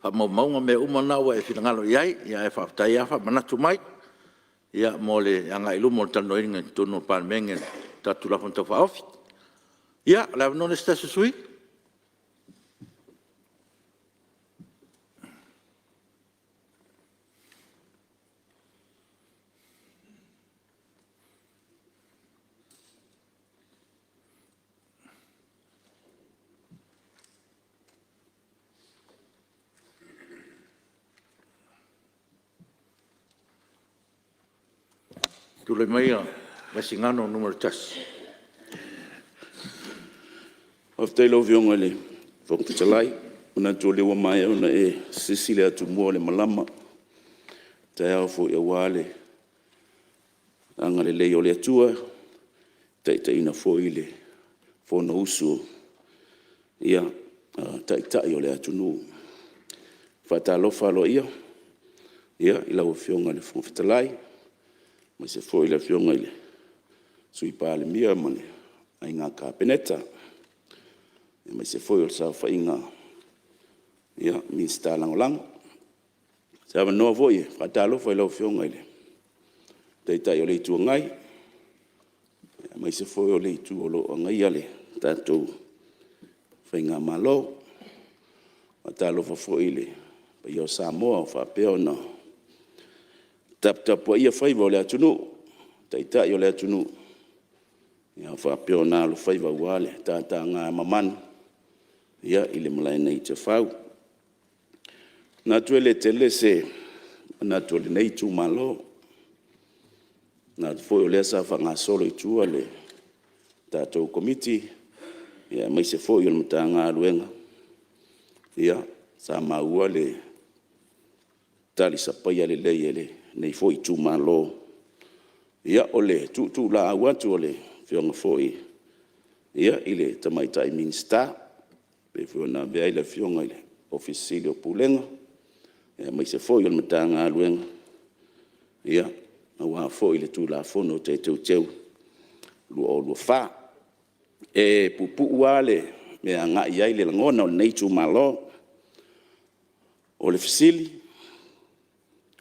faamaumauga mea uma na ua e finagalo i ai, ae faafetai lava faamanatu mai mo le agai i luma o le talanoaina i totonu o le Palemene o le tatou Tulafono Tau Faaofi. Ia, o le avanoa lenei mo se tasi o sui usufono. Tulai maia Vaisigano 1. Faafetai i lau Afioga i le Fofoga Fetalai. E manatu o lea ua maea ona e sisi le atumua o le malama i le taeao foi aua le agalelei o le Atua ua taitaiina foi le Fonousu a Taitai o le atunuu. E faatalofa aloaia i lau Afioga i le Fofoga Fetalai, aemaise foi le Afioga i le Sui Palemia ma le Aiga Kapeneta, aemaise foi o le saofaiga a Minisita Lagolago. O se avanoa foi e faatalofa i lau Afioga i le Taitai o le Itu Agai, aemaise foi o le Itu o lo o agaia le tatou Faigamalo. E faatalofa foi i le paia o Samoa o faapea ona taputapuaia faiva o le atunuu, Taitai o le atunuu o faapea ona alofaiva aua le tataga mamanu i le malae nei i Tiafau. E manatu e le tele se manatu o lenei itumalo, e manatu foi o lea sa faagasolo i tua le tatou Komiti aemaise foi o le Matagaluega, sa maua le talisapaia lelei e lenei foi itumalo. Ia, o le tuutuulaau atu o le Afioga foi i le Tamaitai Minisita e pei foi ona avea ai le Afioga i le Ofisa Sili o Pulega aemaise foi o le Matagaluega, aua foi le Tulafono Toe Teuteu 2024. E puupuu lava le mea e agai i ai le lagona o lenei itumalo. O le fesili;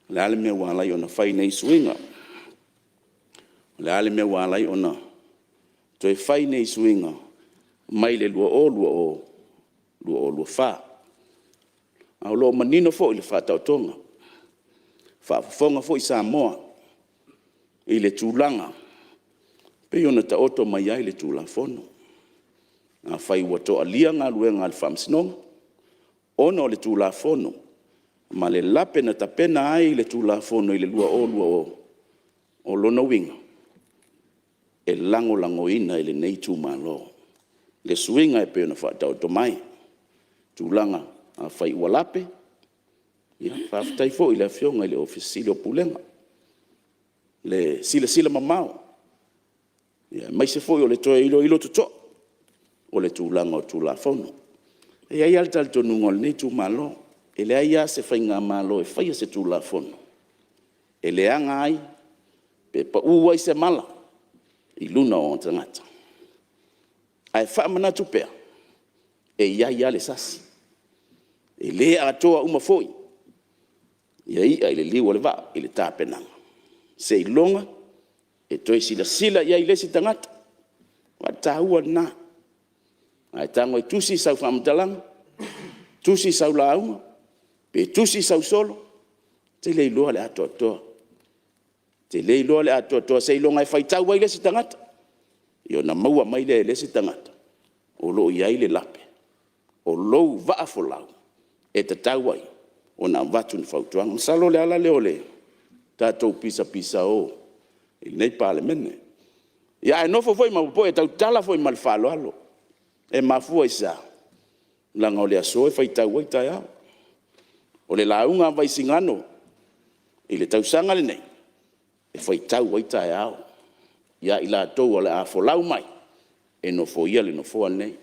o le a le mea ua ala ai ona fai nei suiga? O le a le mea ua ala ai ona toe fai nei suiga mai le 2020 i le 2024? A o lo o manino foi le faataotoga, faafofoga foi Samoa i le tulaga e pei ona taoto mai ai le Tulafono. Afai ua toalia galuega a le Faamasinoga, Ona o le Tulafono ma le lape na tapena ai le Tulafono i le 2020, o lona uiga, e lagolagoina e lenei itumalo le suiga e pei ona faataoto mai. Tulaga afai ua lape, ia faafetai foi i le Afioga i le Ofisa Sili o Pulega le silasila mamao aemaise foi o le toe iloilo totoa o le tulaga o Tulafono. E i ai lava le talitonuga o lenei itumalo, e leai lava se faigamalo e faia se Tulafono e leaga ai pe pau ai se mala i luna o ona tagata. Ae faamanatu pea, e i ai lava le sasi, e le atoa uma foi ia i'a i le liu o le vaa i le tapenaga, seiloga e toe silasila i ai le isi tagata. Aua o le taua lena, a e tago e tusi sau faamatalaga, tusi sau lauga, pe tusi sau solo, e te le iloa le atoatoa, e te le iloa le atoatoa seiloga e faitau ai le isi tagata, ia ona maua mai lea e le isi tagata o lo o i ai le lape o lou vaa folau e tatau ai ona avatu ni fautuaga. Masalo o le ala lea o le tatou pisapisao i lenei Palemene. Ia ae nofo foi ma popoe e tautala foi ma le faaaloalo. E mafua i se a? Leaga o le aso e faitau ai taeao. O le lauga a Vaisigano i le tausaga lenei, e faitau ai taeao ia i latou o le a folau mai e nofoia le nofoa lenei.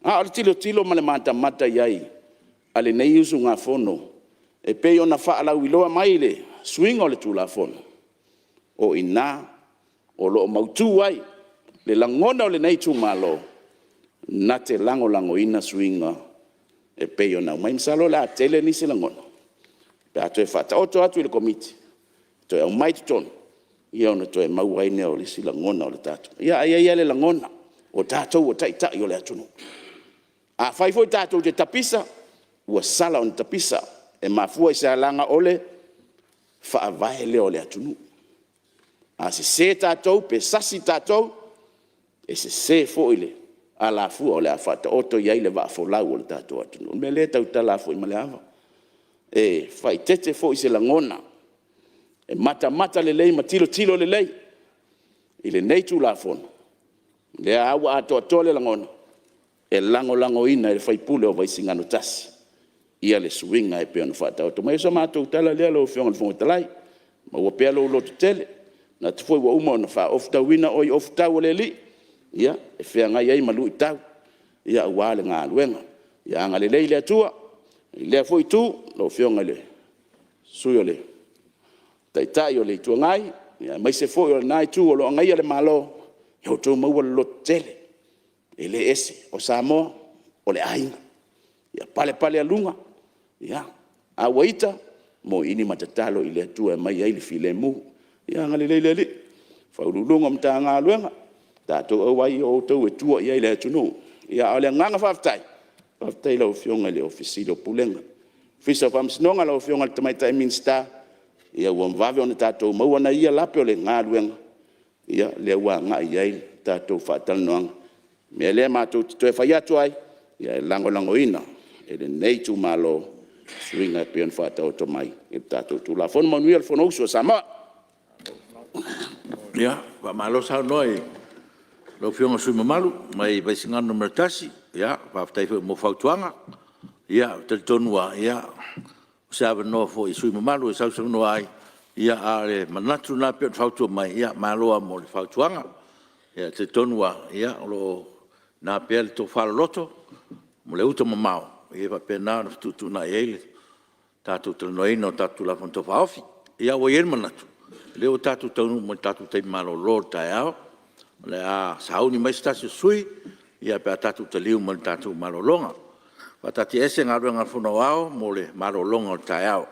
A o le tilotilo ma le matamata i ai a lenei usugafono e pei ona faalauiloa mai le suiga o le Tulafono, o i ina o lo o mautu ai le lagona o lenei itumalo, na te lagolagoina suiga e pei ona aumai. Masalo o le a tele nisi lagona pe a toe faataoto atu i le Komiti toe aumai i totonu, ia ona toe maua ai lea o nisi lagona o le tatou… Ae i ai lava le lagona, o tatou o Taitai o le atunuu. Afai foi tatou te tapisa, ua sala ona tapisa. E mafua i se a? Leaga o le Faavae lea o le atunuu. A sese tatou pe sasi tatou, e sese foi le alafua o le a faataoto i ai le vaafolau o le tatou atunuu. O le mea lea e tautala atu foi ma le ava, e faaeteete foi se lagona, e matamata lelei ma tilotilo lelei i lenei Tulafono, o lea lava ua atoatoa le lagona, e lagolagoina e le sui usufono o Vaisigano 1 le suiga e pei ona faataoto mai. O se matou tala lea lau Afioga i le Fofoga Fetalai, maua pea lou lototele. E manatu foi ua uma ona faaofutauina oe i ofutau o le Alii, e feagai ai ma luitau aua le galuega. Ia agalelei le Atua i lea foi Itu i lau Afioga i le Sui o le Taitai o le Itu Agai, aemaise foi o lena Itu o lo o agaia le Malo, ia outou maua le lototele, e le ese. O Samoa, o le aiga. Ia palepalealuga, a ua ita, moili ma tatalo i le Atua e aumai ai le filemu. Ia agalelei le Alii i Ofisa Sili o Pulega o Matagaluega, tatou auai o outou e tua i ai le atunuu. A o le agaga faafetai, faafetai i lau Afioga i le Ofisa Sili o Pulega, Ofisa o Faamasinoga lau Afioga i le Tamaitai Minisita, ua vave ona tatou maua nai ia lape o le galuega, lea ua agai i ai le tatou faatalanoaga. O le mea lea matou te toe fai atu ai, e lagolagoina e lenei itumalo suiga e pei ona faataoto mai i le tatou Tulafono. Manuia le Fonousu a Samoa. Ia, faamalo saunoa i lau Afioga i le sui usufono mamalu mai Vaisigano 1. Faafetai foi mo fautuaga. E talitonu lava o se avanoa foi i sui usufono mamalu e sausaunoa ai, a o le manatu lena pei ona fautua mai, ia malo lava mo le fautuaga. E talitonu lava o lo o i ina pea le tofa loloto ma le uta mamao e faapena ona fetuutuunai ai le tatou talanoaina o tatou Tulafono Tau Faaofi. Ia ua i ai le manatu, o lea ua tatou taunuu mai i le tatou taimi malolo o le taeao, o le a sauni mai se tasi o sui usufono pe a tatou taliu mai le tatou malologa. E faataatiaese Galuega a le Fono Aoao mo le malologa o le taeao.